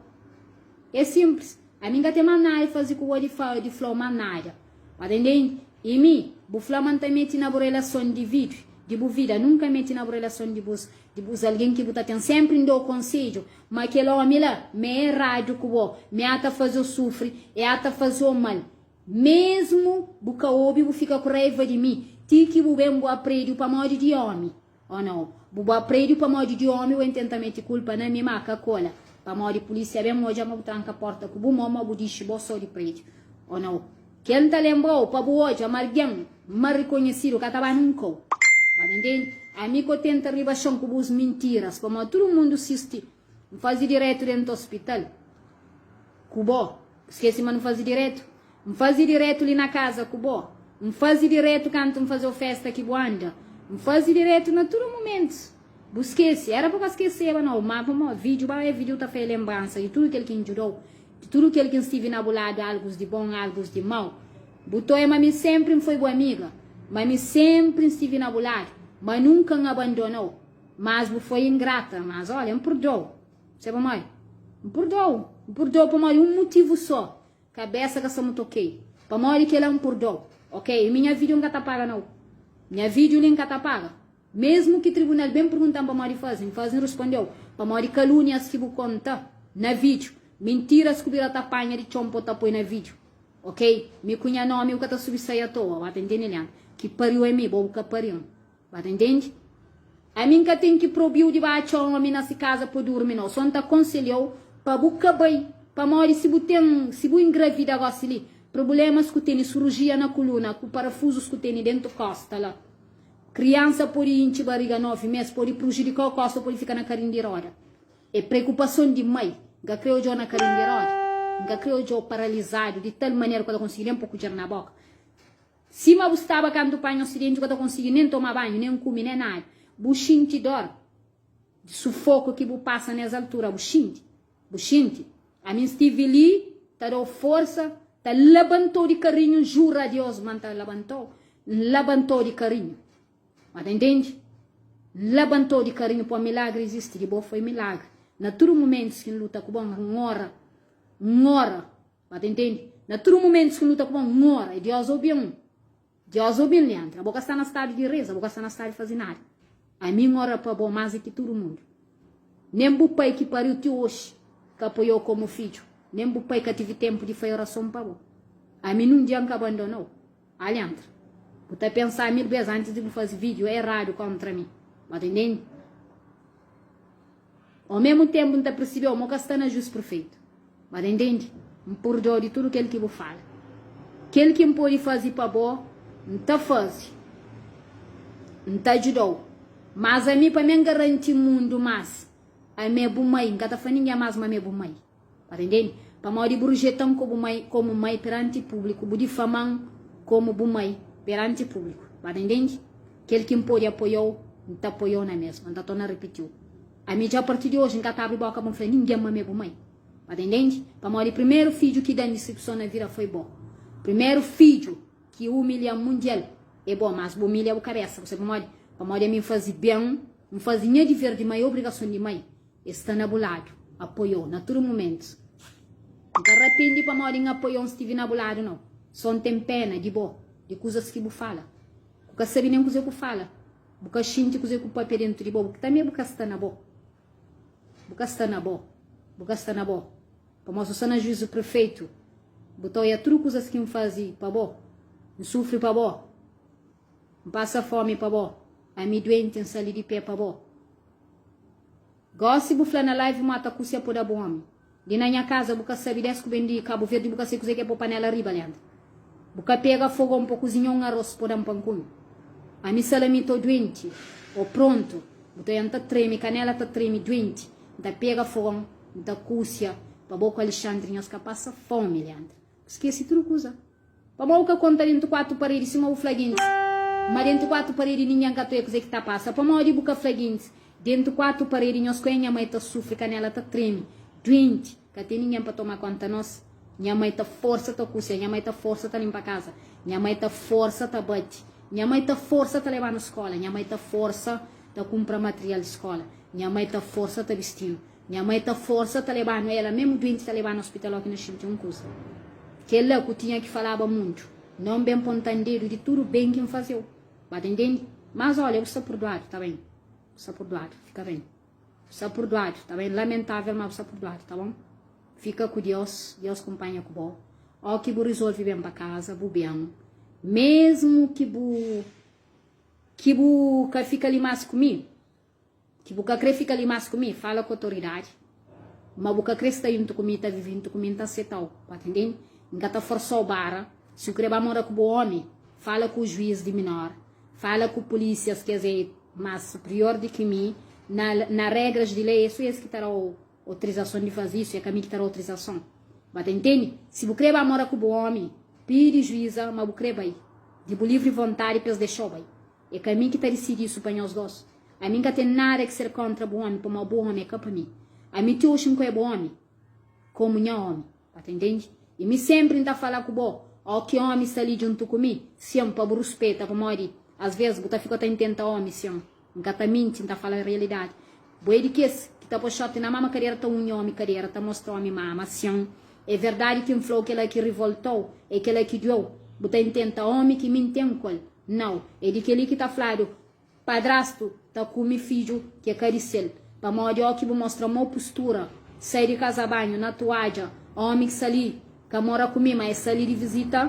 É sinplis. Ami N ka ten mas nada di faze ku bo di di flau mas nada. Pa ta intende? I mi, bu fla ma N ta mete na bu relason di vidu, di bu vida. Nunka mete na bu relason di bus di bus algen ki bu ta ten. Senpri N dou konsedju. Ma kel ómi la, ma é eradu ku bo, ma e ta faze-u sufri, e ta faze-u mal. Mésmu bu ka obi, bu fika ku raiva di mi, ti ki bu ben bu aprende-u pamodi di ómi. Ô nau, bu bu aprende-u pamodi di ómi, bu ben tenta mete kulpa na mi, má ka kola, pamodi pulísia ben odja ma bu tranka pórta ku bu mô, ma bu dixi bo sô di prédiu. Ô nau, kel N ta lenbra-u pa bu odja ma algen ma rikonhesidu ka ta ba nunka-u. Ba ta intende? Ami ko tenta riba xon ku bus mintiras, pamodi tudu mundu sisti N faze diretu dentu ospital ku bo. Bu skese ma nu faze diretu? N faze diretu li na kaza ku bo. N faze diretu kantu N faze-u festa ki bu anda. N faze diretu na tudu mumentus. Bu skese? Era pa ka skeseba nau, ma pamodi vidju ba é vidju ta faze lenbransa di tudu kel ki N djuda-u. Di tudu kel ki N stive na bu ladu, algus di bon, algus di mau. Bu toia ma mi senpri N foi bu amiga, ma mi senpri N stive na bu ladu, ma nunka N abandona-u. Mas bu foi ingrata, mas olha, N purdou. Sabe pamodi? N purdou. N purdou pamodi un mutivu so, kabesa ka sta mutu ok. Pamodi kela N purdou, ok? I mi nha video N ka ta paga nau. Nha video li N ka ta paga. Mesmu ki tribunal ben pergunta-m pamodi faze, N faze, N respondeu, pamodi kalúnias ki bu konta na vídiu, mintiras ku bira ta panha di txon po ta poi na vídiu, ok? Mi ku nha nomi bu ka ta subi sai atoa, ba ta intende, Leandro? Ki pariu é mi, bo bu ka pari-m, ba ta intende? Ami N ka ten ki probiu di ba atxa omi na si kaza pa durmi nau, so N ta konselhau pa bu ka bai, pamodi si bu ten, si bu ingravida gosi li, prubulemas ku tene surujia na kuluna, ku parafuzus ku tene dentu kosta la. Kriansa pode intxi bariga 9 mes, pode prujudika-u kosta, pode fika na karin di roda. É preokupason di mai. N ka kre odja-u na karin di roda. N ka kre odja-u paralizadu di tal manera ku ka ta konsigi nen po kudjer na boka. Sima bu staba kantu panha asidenti, bu ka ta konsigi nen toma banhu, nen kume, nen nada. Bu xinti dor di sufoku ki bu pasa nes altura, bu xinti. Bu xinti? Ami N stivi li ta da-u forsa, ta labanta-u di karinhu, N jura a Deus ma N ta labanta-u, N labanta-u di karinhu. Ma ta intende? N labanta-u di karinhu pô milagri izisti, di bo foi milagri. Na tudu mumentus ki N luta ku bo, N ora, N ora. Ma ta intende? Na tudu mumentus ki N luta ku bo, N ora, i Deus obi-m. Deus obi-m, Leandra. Bo ka sta na stadu di reza, bo ka sta na stadu di faze nada. Ami N ora pa bo más di ki tudu mundu. Nen bu pai ki pariu ti oxi ka apoiau komu fidju, nen bu pai ka tivi tenpu di fai orason pa bo. Ami nun dia N ka abandonau. A Leandra, bu ta pensá mil bes antis di bu faze video eradu kontra mi. Bo ta intende? Au mesmu tenpu N ta persibeu ma bu ka sta na jus perfeitu. Bo ta intende? N purdou di tudu kel ki bu fala. Kel ki N pode faze pa bo, N ta faze. N ta djudau. Mas ami, pa mi N garanti mundu mas ami é bu mai. N ka ta fla ningen mas ma ami é bu mai. Bo ta intende? Pamodi bu rejeta-m komu mai, komu mai peranti públiku, bu difama-m komu bu mai peranti públiku. Bo ta intende? Kel ki N pode apoia-u. N ta apoiau na mesma, N ta torna ripitiu. Ami dja apartir di oji N ka ta abri boka pa N fla ningen ma mi é bu mai. Ba ta intende? Pamodi primeru fidju ki da-m disipson na vida foi bo. Primeru fidju ki umilha-m mundial é bo, mas bu umilha bu kabesa. Bu sabe pamodi? Pamodi ami N faze ben, N faze nha diver di mai, obrigason di mai é sta na bu ladu, apoiau na tudu mumentus. N ka rapende pamodi N apoiau, N stive na bu ladu nau. So N ten pena di bo, di kuzas ki bu fala. Bu ka sabe nen kuzê ku fala, bu ka xinti kuzê ku papia dentu di bo, bu tanbe bu ka sta na bo. Bu ka sta na bo, bu ka sta na bo. Pamodi su sta na juizu perfeitu, bu ta oia tudu kuzas ki N faze pa bo. N sufri pa bo, N pasa fomi pa bo, ami duenti N sali di pe pa bo. Gosi bu fla na live ma ta kusia po da bu omi. Li na nha kaza bu ka sabi des ku ben di Kabu Verdi bu ka sai kuze ke po panela riba Leandro. Bu ka pega fogon po kuzinha un aros po dan pa N kume. Ami salami to duenti o pronto bu ta oia N ta treme kanela ta treme duenti N ta pega fogon N ta kusia pa bo ku Alexandre nhos ka pasa fomi Leandro. Bu skesi tudu kuza. Pamodi bu ka konta dentu 4 paredi sima bu fla gentis ma dentu 4 paredi ningen ka ta oia kuze ki ta pasa pamodi bu ka fla gentis dentu 4 paredi nhos ku nha mai ta sufri kanela ta treme duenti ka ten ningen pa toma konta nos nha mai ta forsa ta kusia nha mai ta forsa ta limpa kaza nha mai ta forsa ta bati nha mai ta forsa ta lebanu skola nha mai ta forsa ta kumpra material di skola nha mai ta forsa ta bistinu Nha mai ta forsa ta lebanu ela memu duenti ta lebanu hospital oki na xinti un kuza. Kela ku tinha ki falaba muntu. Non ben pontan dedu di tudu ben ki nfazeu. Ba ta intendi? Mas olha bu sta purduadu ta ben. Bu sta purduadu fika ben. Bu sta purduadu ta ben lamentavel ma bu sta purduadu ta bon. Fika ku Dios, Dios kumpanha ku bo. Oki bu risolvi ben pa kaza bu ben. Mesmu ki bu ki bu ka fika li mas ku mi. Ki bu ka kre fika li mas ku mi, fala ku otoridadi ma bu ka kre sta juntu ku mi, ta vivi juntu ku mi, N ta setau, ba ta intende? N ka ta forsau bara, si bu kre ba mora ku bu omi, fala ku juiz di minor, fala ku pulisias kes é mas superior di ki mi, na na regras di lei é so es ki ta dau otrizason di fazi isu, é ka mi ki ta dau otrizason, ba ta intende? Si bu kre ba mora ku bu omi, pidi juiza ma bu kre bai, di bu livri vontadi pa es dexau bai. É ka mi ki ta disidi isu pa nhos dos. Ami N ka ten nada ki ser kontra bu omi, pamodi bu omi é ka pa mi. Ami ti oxi N kwe bu omi komu nha omi. Ba ta intendi? I mi senpri N ta fala ku bo, ó ki omi sta li djuntu ku mi, sin, pa bu ruspeta, pamodi asves bu ta fika ta intenta omi, sin. N ka ta minti, N ta fala realidadi. Bo é di kes ki ta po xoti na mama kadera ta unhi omi kadera, ta mostra omi mama, sin. É verdadi ki N fla-u kela ki rivolta-u, é kela ki dueu. Bu ta intenta omi ki mi N ten ku el. Nau, é di kel-li ki ta fladu, Padrastu ta kume fidju ki é ka di sel. Pamodi óki bu mostra mau pustura, sai di kaza banhu, na tuadja, ómi ki sta li ka mora ku mi, ma e sta li di vizita,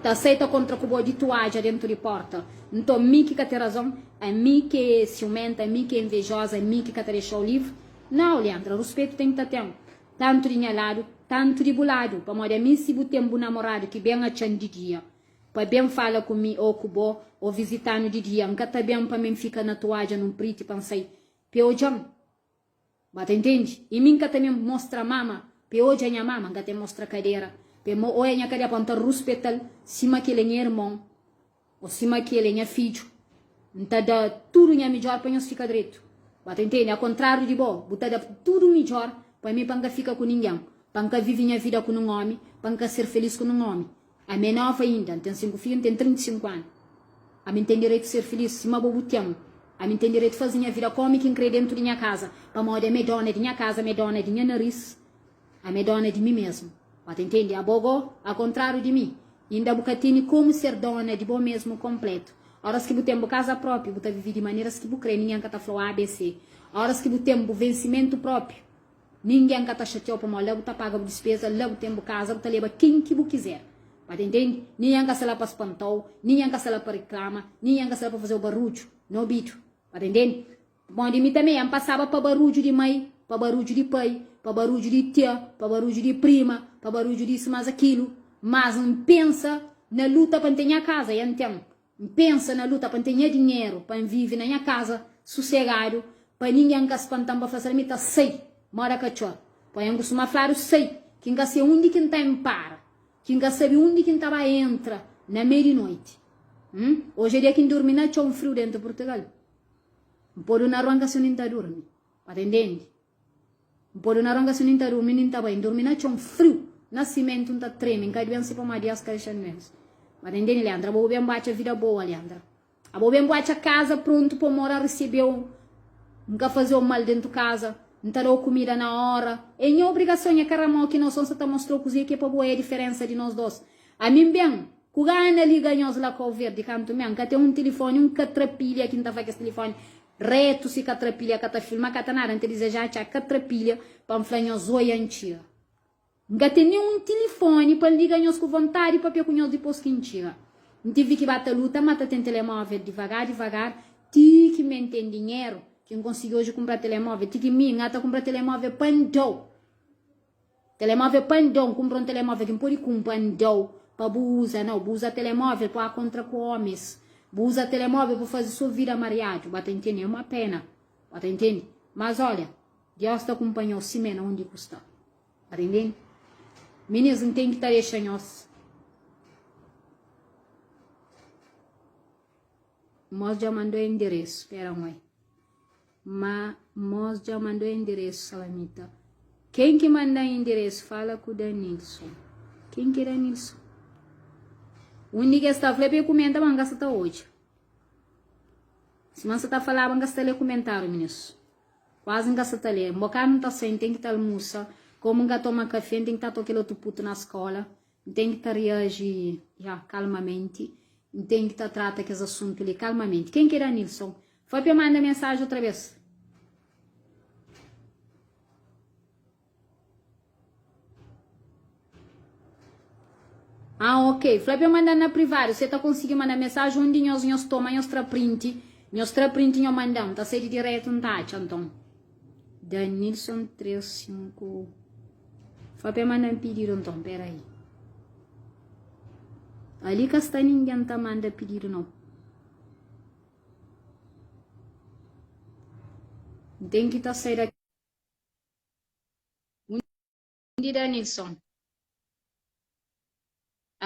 ta sai ta kontra ku bo di tuadja dentu di porta. Nton, mi ki ka ten razon? Ami ki é siumenta? Ami ki é invejoza? Ami ki ka ta dexa-u livri? Nau, Leandra, ruspetu ten ki ta ten. Tantu di nha ladu, tantu di bu ladu. Pamodi ami, si bu ten bu namoradu ki ben atxa-m di dia, Pa ben fala ku mi ô ku bo ô vizita-nu di dia N ka ta ben pa mi N fika na tuadja nun priti pa N sai p'e odja-m Ba ta intende? I mi N ka ta ben mostra mama p'e odja nha mama N ka ten mostra kadera p'e mo oia nha kadera pa N ta ruspeta-l sima ki el é nha irmon ô sima ki el é nha fidju N ta da tudu nha midjór pa nhos fika dretu Ba ta intende? Akontráriu di bo bu ta da tudu midjór pa mi pa N ka fika ku ningen pa N ka vive nha vida ku nun ómi pa N ka ser felís ku nun ómi Ami é nova inda, N ten 5 fidju, N ten 35 anu. Ami N ten direitu ser filis sima bo bu ten. Ami N ten direitu faze nha vida komi ki N kre dentu di nha kaza, pamodi ami é dona di nha kaza, ami é dona di nha naris, ami é dona di mi mesmu. Ba ta intende? Abo go, akontrariu di mi, inda bu ka tene komu ser dona di bo mesmu konpletu. Oras ki bu ten bu kaza propi, bu ta vive di maneras ki bu kre, ningen ka ta fla-u ABC. Oras ki bu ten bu vensimentu propi, Ningen ka ta xatia-u pamodi la bu ta paga bu dispeza, la bu ten bu kaza, bu ta leba ken ki bu kizer. Ba ta intende? Ningen ka sta la pa spanta-u, ningen ka sta la pa riklama, ningen ka sta la pa faze-u barudju na obidu. Ba ta intende? Pamodi mi tanbe N pasaba pa barudju di mai, pa barudju di pai, pa barudju di tia, pa barudju di prima, pa barudju di isu mas akilu. Mas N pensa na luta pa N ten nha kaza, i N ten. N pensa na luta pa N ten nha dinheru, pa N vive na nha kaza susegadu, pa ningen ka spanta-m pa fla sera mi ta sai moda katxor. Pa N kustuma fladu sai, ki N ka se undi ki N ta enpara, ki N ka sabe undi ki N ta ba entra na mei di noiti. Hum? Oji é dia ki N durmi na txon friu dentu Purtugal. N podu na rua N ka si undi N ta durmi. Pa ta intende? N podu na rua N ka si undi N ta durmi, undi N ta bai. N durmi na txon friu, na simentu N ta treme, N ka duense pamodi Dios ka dexa-m duense. Pa ta intende, Leandra? Abo bu ben bu atxa vida boa, Leandra. Abo ben bu atxa kaza prontu pa mora resebeu N ka fazeu mal dentu kaza N ta dau kumida na ora É nha obrigason é ka ramau ki nos son sa ta mostrau kuzê ki é pa bo é diferensa di nos dos Ami N ben ku gana liga nhos la Kau Verdi kantu men N ka ten un tilifoni un katrapilha ki N ta fla kes tilifoni retu si katrapilha ka ta filma ka ta nada N ta dizeja atxa katrapilha pa N fla nhos oi N txiga N ka ten nen un tilifoni pa N liga nhos ku vontadi papia ku nhos dipos ki N txiga. N tivi ki ba ta luta ma ta ten telemóvel divagar divagar ti ki mi N ten dinheru ki N konsigi oji kunpra telemóvel ti ki mi N ata kunpra telemóvel pa N da-u telemóvel pa N da-u N kunpra un telemóvel ki N pode kunpra N da-u pa bu uza nau bu uza telemóvel pa kontra ku omis bu uza telemóvel pa faze so vida mariadu ba ta intende é uma pena ba ta intende mas olha Deus ta kunpanha-u simé na undi ku sta. Aprendem? Minis n ten ki ta dexa nhos. Mos dja mandou endereço, spera un oi. Ma mos dja mandou endereço, Salamita. Ken ki manda endereço? Fala ku Danilson. Ken ki é Danilson? Undi ki es ta fla pa e kumenta, ma n ka sa ta odja. Sima n sa ta falaba, n ka sa ta lé kumentáriu, minis. Kuazi N ka sa ta lé. N bokadu N ta sai, N ten ki ta almusa. Komu N ka toma kafé, N ten ki ta toka kel otu putu na skola. N ten ki ta reaji, ya, kalmamenti. N ten ki ta trata kes asuntu li kalmamenti. Ken ki é Danilson? Fla pa el manda mensaji otra bes. Ah ok, fla pa manda na privado, se ta konsigi manda mensagem um di nhos nhos toma nhos tra print, nhos tra print nho mandam, ta sai di direto nta atxa nton. Danilson 3 5 Fla pa mandam pedido nton, pera aí. Ali ka sta ninguém ta manda pedido não. Tem ki ta sai da Undi Danilson?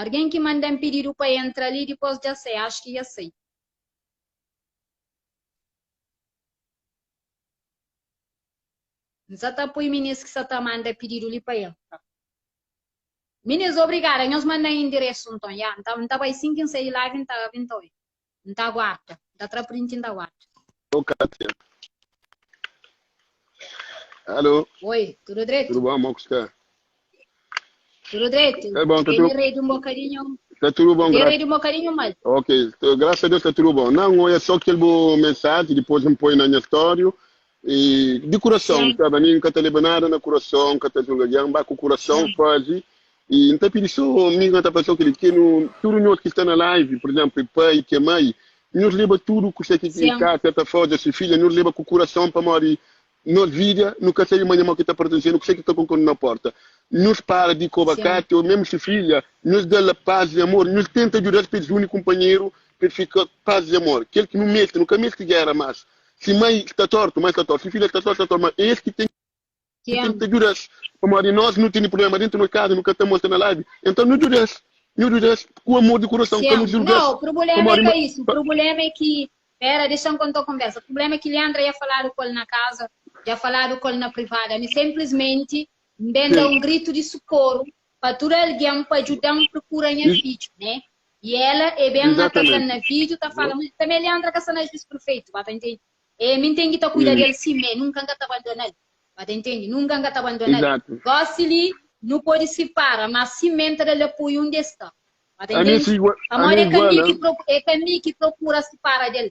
Argen ki manda-m pididu pa entra li dipos dja sai, axu ki dja sai. N sa ta pui minis ki sa ta manda pididu li pa entra. Minis, obrigada. Nhos manda-m indiresu nton. Ya, N ta, N ta bai sin ki N sai di live N ta, N ta oi. N ta guarda. N ta tra print N ta guarda. Ô Kátia. Alô. Oi, tudu dretu? Tudu bon, mo ku sta? Tudu dretu. Tá bom, tá Tene tudo, rede um bocadinho. tá tudo bom, Tem graças. rede um bocadinho mal. Ok, tô, graças a Deus tá tudo bom. Não, olha só aquele bo mensagem, depois me põe na minha história. E de coração, Sim. sabe? Nem nunca tá leva nada na coração, nunca tá julga alguém, ba com o coração Sim. faz. E não tá pedi só, amigo, não tá passando aquele que no, tudo nós que está na live, por exemplo, pai, que é mãe, nós leva tudo que você que Sim. Kátia tá fazendo, se filha, nós leva com o coração para morrer. Nos vida, nu ka sabe manha mo ki ta pertense-nu, kuse ki ta konko-nu na porta. Nhos para di koba Kátia ô mesmu se filha, nhos da-l pas i amor, nhos tenta djuda-s pa es uni kunpanheru pa es fika pas i amor. Kel ki nu meste, nu ka meste géra más. Si mai sta tortu, mai sta tortu, si filha sta tortu, sta tortu, má es ki ten ki tenta djuda-s. Pamodi nos nu tene prubléma déntu nos kaza, nu ka ta mostra na live. Enton nu djuda-s, nu djuda-s ku amor di kurason, ka nu Sim. julga-s. Não, problema é Pamodi ka ma, isso. pa, Problema é ki Pera, dexa-m konta-u konversa. Problema é ki Leandra dja faladu ku el na kaza, dja faladu ku el na privadu. Ami senplismenti N ben da sim. un gritu di sukoru pa tudu algen pa djuda-m prokura nha fidju, ne? I ela e ben ataka-m Exatamente. na vídiu ta fala ma tanbe Leandra ka sta na juiz perfeitu, ba ta intende? E mi N ten ki ta kuida del simé, nunka N ka ta bandona-l, ba ta intende? Nunka N ka ta bandona-l. Exato. Gósi li nu pode sipara, má simé N ta da-l apoiu undi el sta. Ba ta Ami intende? si igual, ami Pamodi é ka igual, mi ki pro, é ka mi ki prokura sipara del.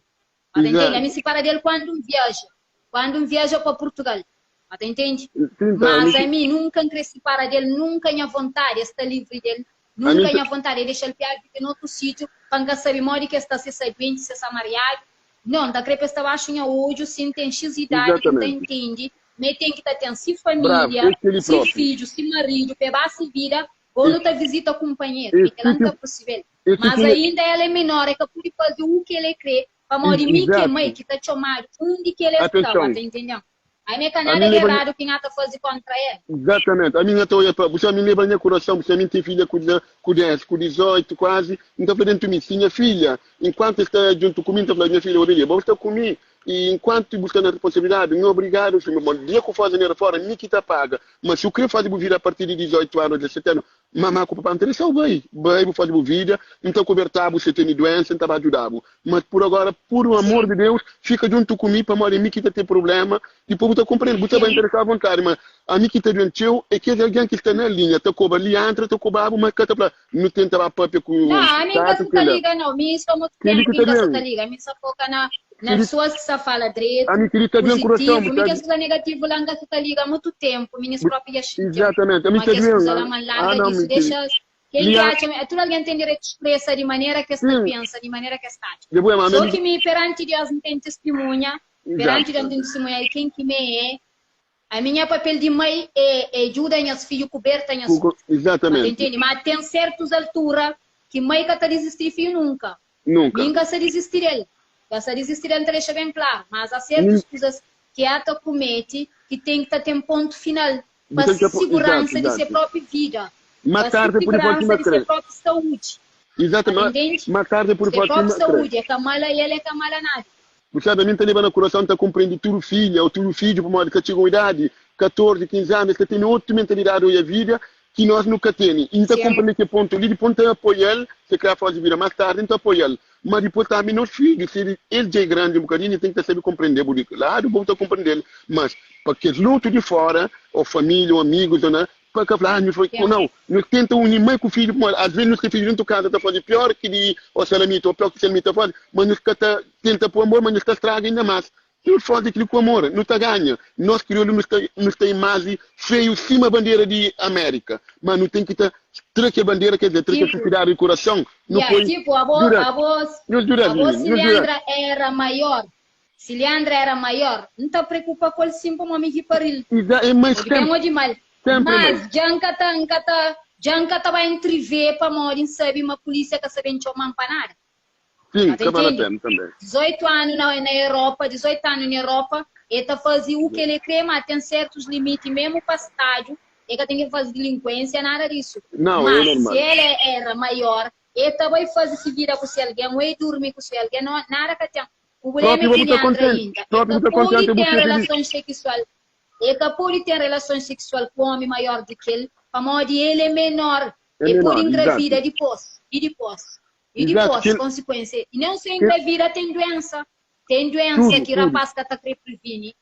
Ba ta intende? Ami Exato. sipara del kuandu N viaja, kuandu N viaja pa Purtugal. Ba ta intende? Sim, tá, ami Mas si, ami nunka N kre sipara del, nunka nha vontadi é sta livri del, ami nunka si, nha vontadi é dexa-l piadu vive na otu sítiu pa N ka sabe modi ki el sta, si el sta duenti, si el sta mariadu. Nau, N ta kre pa el sta baxu nha odju, si N ten xis idadi ki N ta exatamente. intende ma el ten ki ta ten si Bravo, família, esse ele si próprio. fidju, si maridu, pa el ba si vida Ou nu Esse, ta vizita kunpanheru, mi esse kel-la N que, ka percebe-l. esse Mas que, ainda ela é menor, é ka pode faze u ki el é kre, pamodi mi ki é mai exato. ki ta txomadu undi ki el é sta, ba Atenção. ta intende-m? Ami é ka Ami nada di leba nha eradu ki N ta faze kóntra el. Exatamente. Ami N ta oia pa bu si ami leba nha kurason, bu si ami N ten filha ku ku 10, ku 18 kuazi, N ta fla dentu mi, si nha filha, enkuantu el sta djuntu ku mi, N ta fla nha filha, obi li, bo sta ku mi i enkuantu bu sta na responsabilidadi, N obrigadu, si bon dia ku faze nera fora, mi ki ta paga. Ma si bu kre faze bu vida a partir di 18 anu, 17 anu, Mamá ku papá, N ta dexa-u bai. Bai, bu faze bu vida, N ta kuberta-bu si tene duensa, N ta ba djuda-bu. Mas pur agora, pur amor di Deus, fika djuntu ku mi, pamodi é mi ki ta ten prubléma. Dipôs bu ta konprende, bu ta bai, N ta dexa-u avontadi. Ma ami ki ta duenti txeu é kes algen ki sta na linha, ta koba li, antra ta koba-bu, ma ka ta fla, Nu tenta ba papia ku Nau, ami N ka Tatu sa ta kel-la. liga nau. Mi so mutu Kel-li ténpu ki ki ta N ka sa ta duen. liga. Mi sa foka na na Kel-li, pesoas ki sa fala dretu, ami kel-li ta duen kurason, puzitivu. bu Mi kes sabe? kuza negativu la N ka sa ta liga mutu ténpu. Minis Bu, própi dja xinti-m exatamente, ami ma ta kes duen. kuza la, ma N Ah, larga nau, disu. mi kel-li. Dexa-s. Ken Li ki a, atxa ma tudu algen ten direitu di spresa di manera ki es ta sim, pensa, di manera ki es ta atxa. dja bu é, ma ami, So ami, ki mi peranti Deus N ten tistimunha, peranti exato. Deus N ten tistimunha di ken ki mi é. Ami nha papel di mai é é djuda nhas fidju kuberta nhas Ku, ku, fidju. Ma ta exatamente. intende? Ma ten sertus altura ki mai ka ta dizisti di fidju nunka. Nunka. Mi N ka sa dizisti del. Ka sa dizisti del N ta dexa ben klaru. Mas a Mi, sertus kuzas ki el ta kumeti ki ten ki ta ten pontu final bu pa ten ki si apo, exato, siguransa di se exato. propi vida, Ma pa si tardi pudi fala siguransa sima di se kre. propi saúdi. Exato, Ma ta ma, intende? ma tardi pudi Se fala propi sima kre. saúdi. É ka mal a el, é ka mal a nada. Bu sabe, ami N ta leba na kurason, N ta konprende tudu filha ô tudu fidju pamodi ka txiga un idadi, 14, 15 anu, es ta tene otu mentalidadi oia vida ki nos nu ka tene. I N ta konprende ke pontu li, dipôs N ta apoia-l, se kre faze vida más tardi N ta apoia-l, ma dipôs tambi nos fidju, si el dja é grandi un bokadinhu, el ten ki ta sabe konprende bu di ladu, bo bu ta konprende-l, mas pa kes lotu di fora, ô família, ô amigus, ô na, Pa ka fla, ah, nhos foi. Ou nau, nhos tenta uni mai ku fidju, pamodi asves nhos ten fidju dentu kaza ta faze pior ki di o salamita, o pior ki salamita faze, ma nhos ka ta tenta poi amor, ma nhos ta straga inda mas. Nhos faze kili ku amor, nu ta ganha. Nos kriolu nu sta nu sta imaji feiu sima bandera di Amerika, ma nu ten ki ta tra kel bandera, ker dizer, tra kel Tipo, susidadi di kurason, nu yeah, poi tipo, abo, djuda-s. abo, Nhos djuda-s, abo mininu, si nhos djuda-s. Leandra era maior, Si Leandra era maior, N ta preokupa ku el sin pamodi mi ki pari-l. Iza é mai Ô di ben sempre, ô di mal. sempre é mai. Mas dja N ka ta, N ka ta, dja N ka ta ba entrive pamodi N sabe ma pulísia ka sa ben txoma-m pa nada. Sim, Ka ta ka bale a intende? pena também. 18 anu na, na Europa, 18 anu na Europa, e ta faze u ke el kre, ma ten sertus limiti memu pa stádiu, e ka ten ki faze dilinkuensia, nada disu. Não, é Mas si normal. el era maior, E ta bai faze si vida ku se algen, o e durmi ku se algen, no, nada ka ten. Prublema Propi é bo ki bu ta Leandra kontenti, inda, e propi ka bu ta pode kontenti bu ten ser filis. relasons seksual, e ka pode ten relasons seksual ku omi maior di ki el, pamodi el é menor, É e pode menor, engravida exato. dipos, i dipos, i Exato, dipos, kel, konsikuensia, i nen se kel, engravida ten duensa, ten duensa tudu, ki tudu, rapaz ka ta kre privini,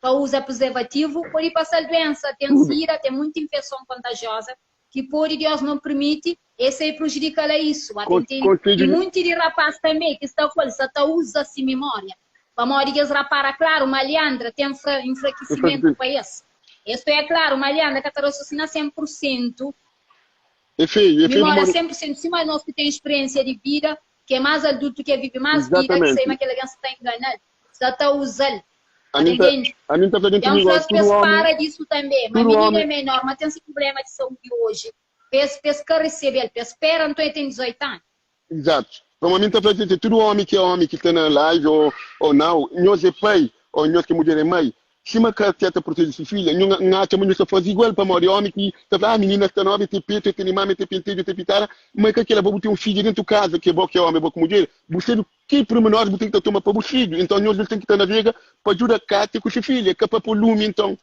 pa uza prezervativu, pode pasa-l duensa, ten tudu. sida, ten munti infeson kontajioza, ki pode Deus não permite, esse aí prejudicá-l a isso, ba ta intende? Konsedju E di. munti di rapaz tanbe ki sta ku el sa ta uza si memória, pamodi ki es rapara klaru ma Leandra ten fra enfrakisimentu pa es. Esto é klaru ma Leandra ka ta rasusina 100 pur sentu, É feio, é feio memória pamodi. 100 pur sentu, sima nos ki ten speriensia di vida, ki é más adultu, ki vive más vida, ki sabe Exatamente. ma kel algen sa ta enganal, sa ta uzal. Ba Ami ta N ta, intende? ami N ta fla dentu Dja mi N gosi, fla-s pa tudu es omi, para disu tanbe, ma tudu mininu omi. é menor, ma ten si prubléma di saúdi oji, pa es, pa es ka resebe-l, pa es spera, nton el ten 18 anu. Exato. Pamodi ami N ta fla si, tudu omi ki é omi ki sta na live ou, ou nau, nhos é pai, ou nhos ki é mudjer é mai, sima Katia ta proteje si filha, nhu N atxa ma nhos ta faze igual, pamodi omi ki ta fla, ah, minina sta noba, e ten petu, e tene mama, e ten pentedu, e ten pitada, ma é ka kila, bo bu ten un fidja dentu kaza, ki é bo ki é omi, bo ki mudjer, bu sabe Ki pormenores bu ten ki ta toma pa bu fidju? Inton nhos dus ten ki ta navega pa djuda Katia ku si filha, ka pa po lumi. Inton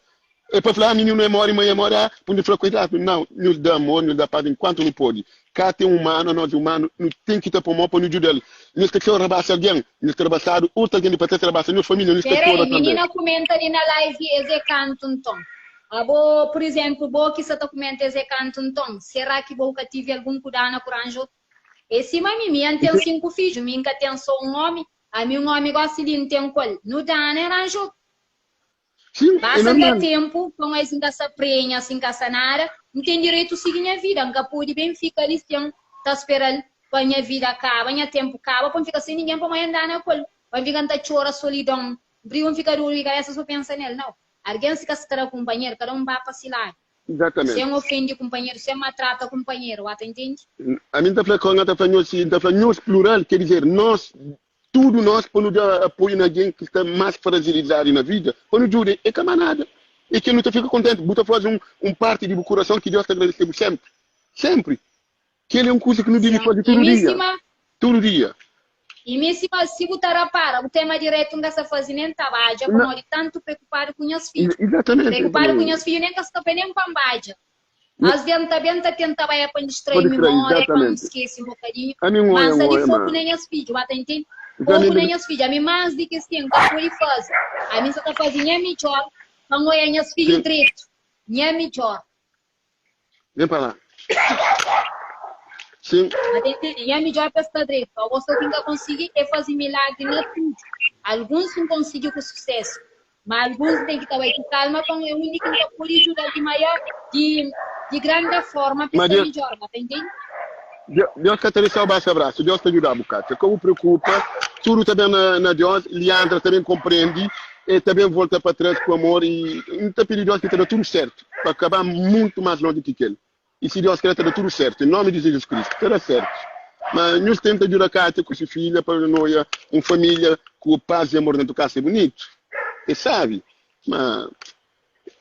e pa fla, ah mininu e mori, mai e mori, ah pa nu fla kuidadu. Nau, nhos da amor, nhos da paz enkuantu nu podi. Katia e un umanu, anos e umanu, nu ten ki ta po mo pa nu djudal. Nhos ka txeu rabasa algen, nhos ta rabasadu, otu algen di pa tras ta rabasa nhos familia, nhos ta Peraí, txora tanbe. minina kumenta li na live es é kantu nton? Abo, pur izemplu, bo ki sa ta kumenta es é kantu nton? Será ki bo ka tive algun ku dana ku ranja otu É sima mi, mi N ten 5 fidju, mi N ka ten so un omi, ami un omi gosi li N ten ku el, nu dana e ranja otu. Sim, é Basta N da normal. tenpu, pa un es N ka sa prenha, si N ka sa nada, N ten direitu sigi nha vida, N ka pudi ben fika li sen ta spera-l pa nha vida kaba, nha tenpu kaba, pa N fika sen ningen pa mai N dana ku el, pa N fika N ta txora solidon, N prigu N fika duru di kabesa so pensa nel, nau. Argen si ka sta da kunpanheru, kada un ba pa si ladu. Exatamente. Sen ofende kunpanheru, sen matrata kunpanheru, wa ta intende? Ami N ta fla, N ta fla nhos, N ta fla nhos plural, ker dizer, nos. Tudu nos pa nu da apoiu na algen ki sta más frajilizadu na vida, pa nu djuda. É ka más nada. É kel nu ta fika kontenti. Bu ta faze un párti di bu kurason ki Deus ta agradese-bu sénpri. Sénpri. Kel é un kuza ki nu debe Sim. faze I tudu mi dia. sima Tudu dia. I mi sima si bu ta rapara, bu tema diretu N ka sta faze nen tabadja Na, pamodi tantu preokupadu ku nhas fidju. izatamenti. Preokupadu ku nhas fidju nen ka sta pa nen pa N badja. Na, Asves N ta ben ta tenta bai pa N pa distrai distrai, mimória, pa N izatamenti. skese un bokadinhu, Ami N ma oia, N N sta di oia, ma foku na nhas fidju, ba ta intende? Ami Foku na N nhas fidju. Ami más di ki si N ka pode faze. Ami N sta ta faze nha midjór pa N oia nhas fidju Sim. dretu. Nha midjór. Vem pa lá. Sim. Ba ta intende? Nha midjór pa es sta dretu. Ago so ki N ka konsigi é faze milagri na tudu. Alguns N konsigi ku susésu, Ma alguns ten ki ta bai ku kalma pa é undi ki N ta pode djuda-l di maior, di di granda forma pa Ma e sta Deus, midjor, ba ta intende? Deus ka ta dexa-u baxa brasu, Deus ta djuda-bu, Katia. Ka bu preokupa, tudu ta ben na, na Deus. Liandra ta ben konprende, e ta ben volta pa tras ku amor i N ta pidi Deus ki ta da tudu sertu, pa ka ba muntu mas lonji ki kel. I si Deus kre ta da tudu sertu, em nomi di Jesus Kristu, ta da sertu. Ma nhos tenta djuda Katia ku si filha pa no oia un familia ku paz i amor dentu kasa é bunitu, é sabi, ma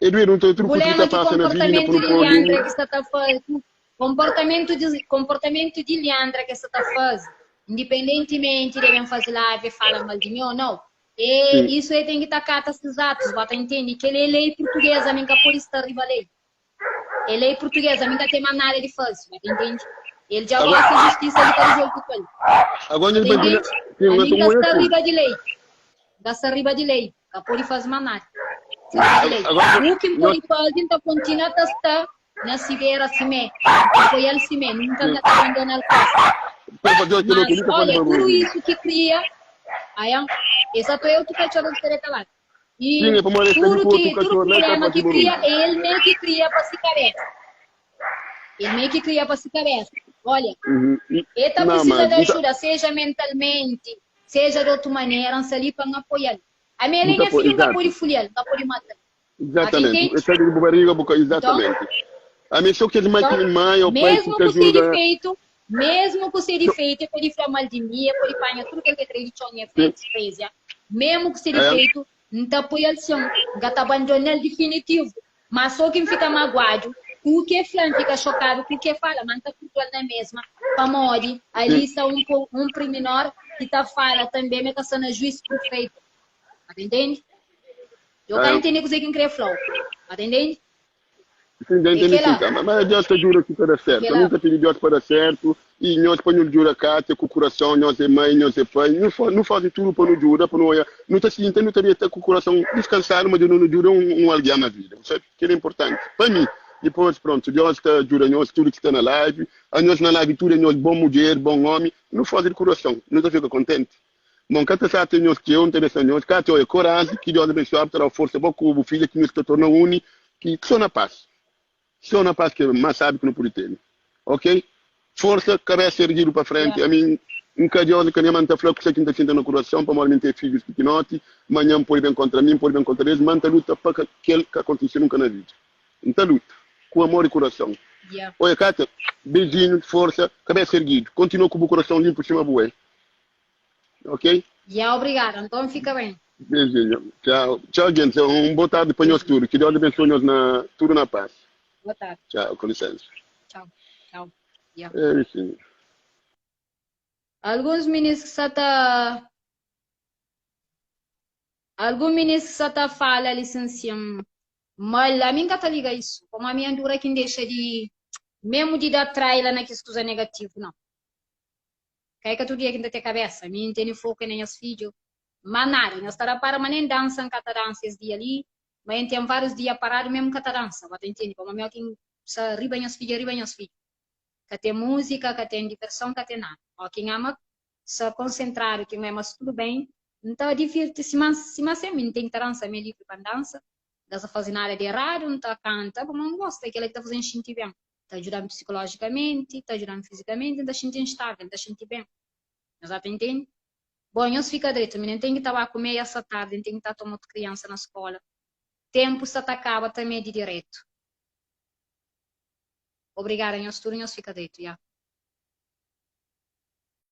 é duedu nton tudu kusa ki Prublema ta di pasa na vida inda konportamentu pa no di pode Leandra ki sta ta faze, konportamentu di konportamentu di Leandra ki sta ta faze, independentimenti de ben faze live e fala mal di mi ou nau, e Sim. isso e ten ki ta kata sis atus, bo ta intende? Kel é lei portuguesa, ami nka pode sta riba lei. É lei portuguesa, ami ka ten mais nada di faze, ba ta intende? El dja Agora, gosta justiça ki ta resolve ku el. agora Ba nhos ta imagina, intende? sim, Ami nós nka um sta erro. riba di lei. Nka sta riba di lei, ka pode faze mais nada. Sta riba di lei. Agora U ki N nós, pode faze, N ta kontinua ta sta na si bera simé, N ta apoia-l simé, nunka N sim, ka ta abandona-l kosta. para fazer aquilo que Mas, ele tá fazendo olha, tudo barulho. isso que cria, aí, esse ato eu que cachorro de ser calado. Sim, E é pamodi es ta di tudo ku otu que tudo kachor la, el ta problema faze que cria barulhu. é ele mesmo que cria para si cabeça. Ele meio que cria para si cabeça. Olha, Uhum. ele tá Não, precisa mas de bu ta, ajuda, seja mentalmente, seja de outra maneira, não ali para apoiar. A minha bu ta linha poi, filho nunca exato. pode folhear, nunca pode matar. Ah, te Exatamente. entende? Es sai di bu bariga, bu ka, Então, exatamente. Ami sô kes mai então, ki mãe ou pai ki mesmo ta que ser julga. defeito, mesmo que ser Sô, defeito, ele pode falar mal de mim, ele pode apanhar tudo que ele quer de chão, minha sim, frente, fez, já. Mesmo que ser é, defeito, N ta apoia-l sin, N ka ta abandona-l difinitivu. Má sô ki N fika maguadu ku u ki e fla, N fika xokadu ku u ki e fala, má N ta purdua-l na mesma, pamodi ali sim. sta un un priminor ki ta fala tanbê ma e ka sta na juís perfeitu. Ba ta intende? Djo ka É, intende kuzê ki N krê fla-u. Ba ta intende? Sim, É dja ntende sim. kela, Tá, mas Deus ta djuda ki ta da é sertu. Ami kela. ta pidi Deus pa da sertu i nhos pa nhos djuda Katia ku kurason, nhos é mãe, nhos é pai. Nu fa, nu fazi tudu pa nu djuda, pa nu oia, nu ta sinta, nu ta deta ku kurason diskansadu ma Deus nu djuda un, un algen na vida. Bu sabe? Kel é importanti pa mi. Dipôs, prontu, Deus ta djuda nhos tudu ki sta na live. A nhos na live tudu é nhos bon mudjer, bon omi. Nu fazi di kurason, nu ta fika kontenti. Bon, ka ta sa te nhos txeu, N ta dexa nhos. Ka txeu é koraji, ki Deus abensoa-bu, ta da-u forsa bo ku bu fidja, ki nhos ta torna uni, ki so na pas, so na pas ki é más sabi ki nu pudi tene. Ok? Forsa, kabesa ergidu pa frenti. Yeah. Ami, N ka Deus, N ka nha, ma N ta fla kuse ki N ta xinti na kurason, pamodi mi N ten fidjus pikinoti, manhan N pode ben kontra mi, N pode ben kontra es, ma N ta luta pa ka kel ka kontise nunka na vida. N ta luta, ku amor i kurason. Yeah. Oia, Katia, beijinhu, forsa, kabesa ergidu. Kontinua ku bu kurason linpu sima bu é. Ok? Ya, obrigada. Nton fika ben. Beijinho. Tchau. Tchau, gente. Um boa tarde para nós Beijinho. tudo. Que Deus abençoe nós na, tudo na paz. Boa tarde. Tchau, com licença. Tchau. Tchau. Ya. É isso. Alguns minis ki sa ta Algun minis ki sa ta fala li sin sin mal, ami N ka ta liga isu, pamo ami andura ki N dexa di memu di da traila na kes kuza negativu, nau. Ka é ka tudu dia ki N ta ten kabésa. Mi N tene foku é na nhas fidju. Má nada, nhos ta rapara ma nen dansa N ka ta dansa es dia li. Ma N ten várius dia paradu mésmu N ka ta dansa. Ba ta intende? Pamodi mi óki N sta riba nhas fidju é riba nhas fidju. Ka ten múzika, ka ten diverson, ka ten nada. Óki N ama sta konsentradu ki N ama sta tudu ben, N ta divirti sima sima sénpri. N ten ki ta dansa, mi é livri pa N dansa. N ka sta faze nada di eradu, N ta kanta pamodi N gosta. É kel-la ki ta faze-m xinti ben. Ta djuda-m psikolójikamenti, ta djuda-m fizikamenti, N ta xinti-m stável, N ta xinti ben. Nhos ata intende? Bon, nhos fika dretu, mi N ten ki ta ba kume esa tardi, N ten ki ta toma otu kriansa na skóla. Ténpu sta ta kaba tanbê di diretu. Obrigada nhos tudu, nhos fika dretu, ya.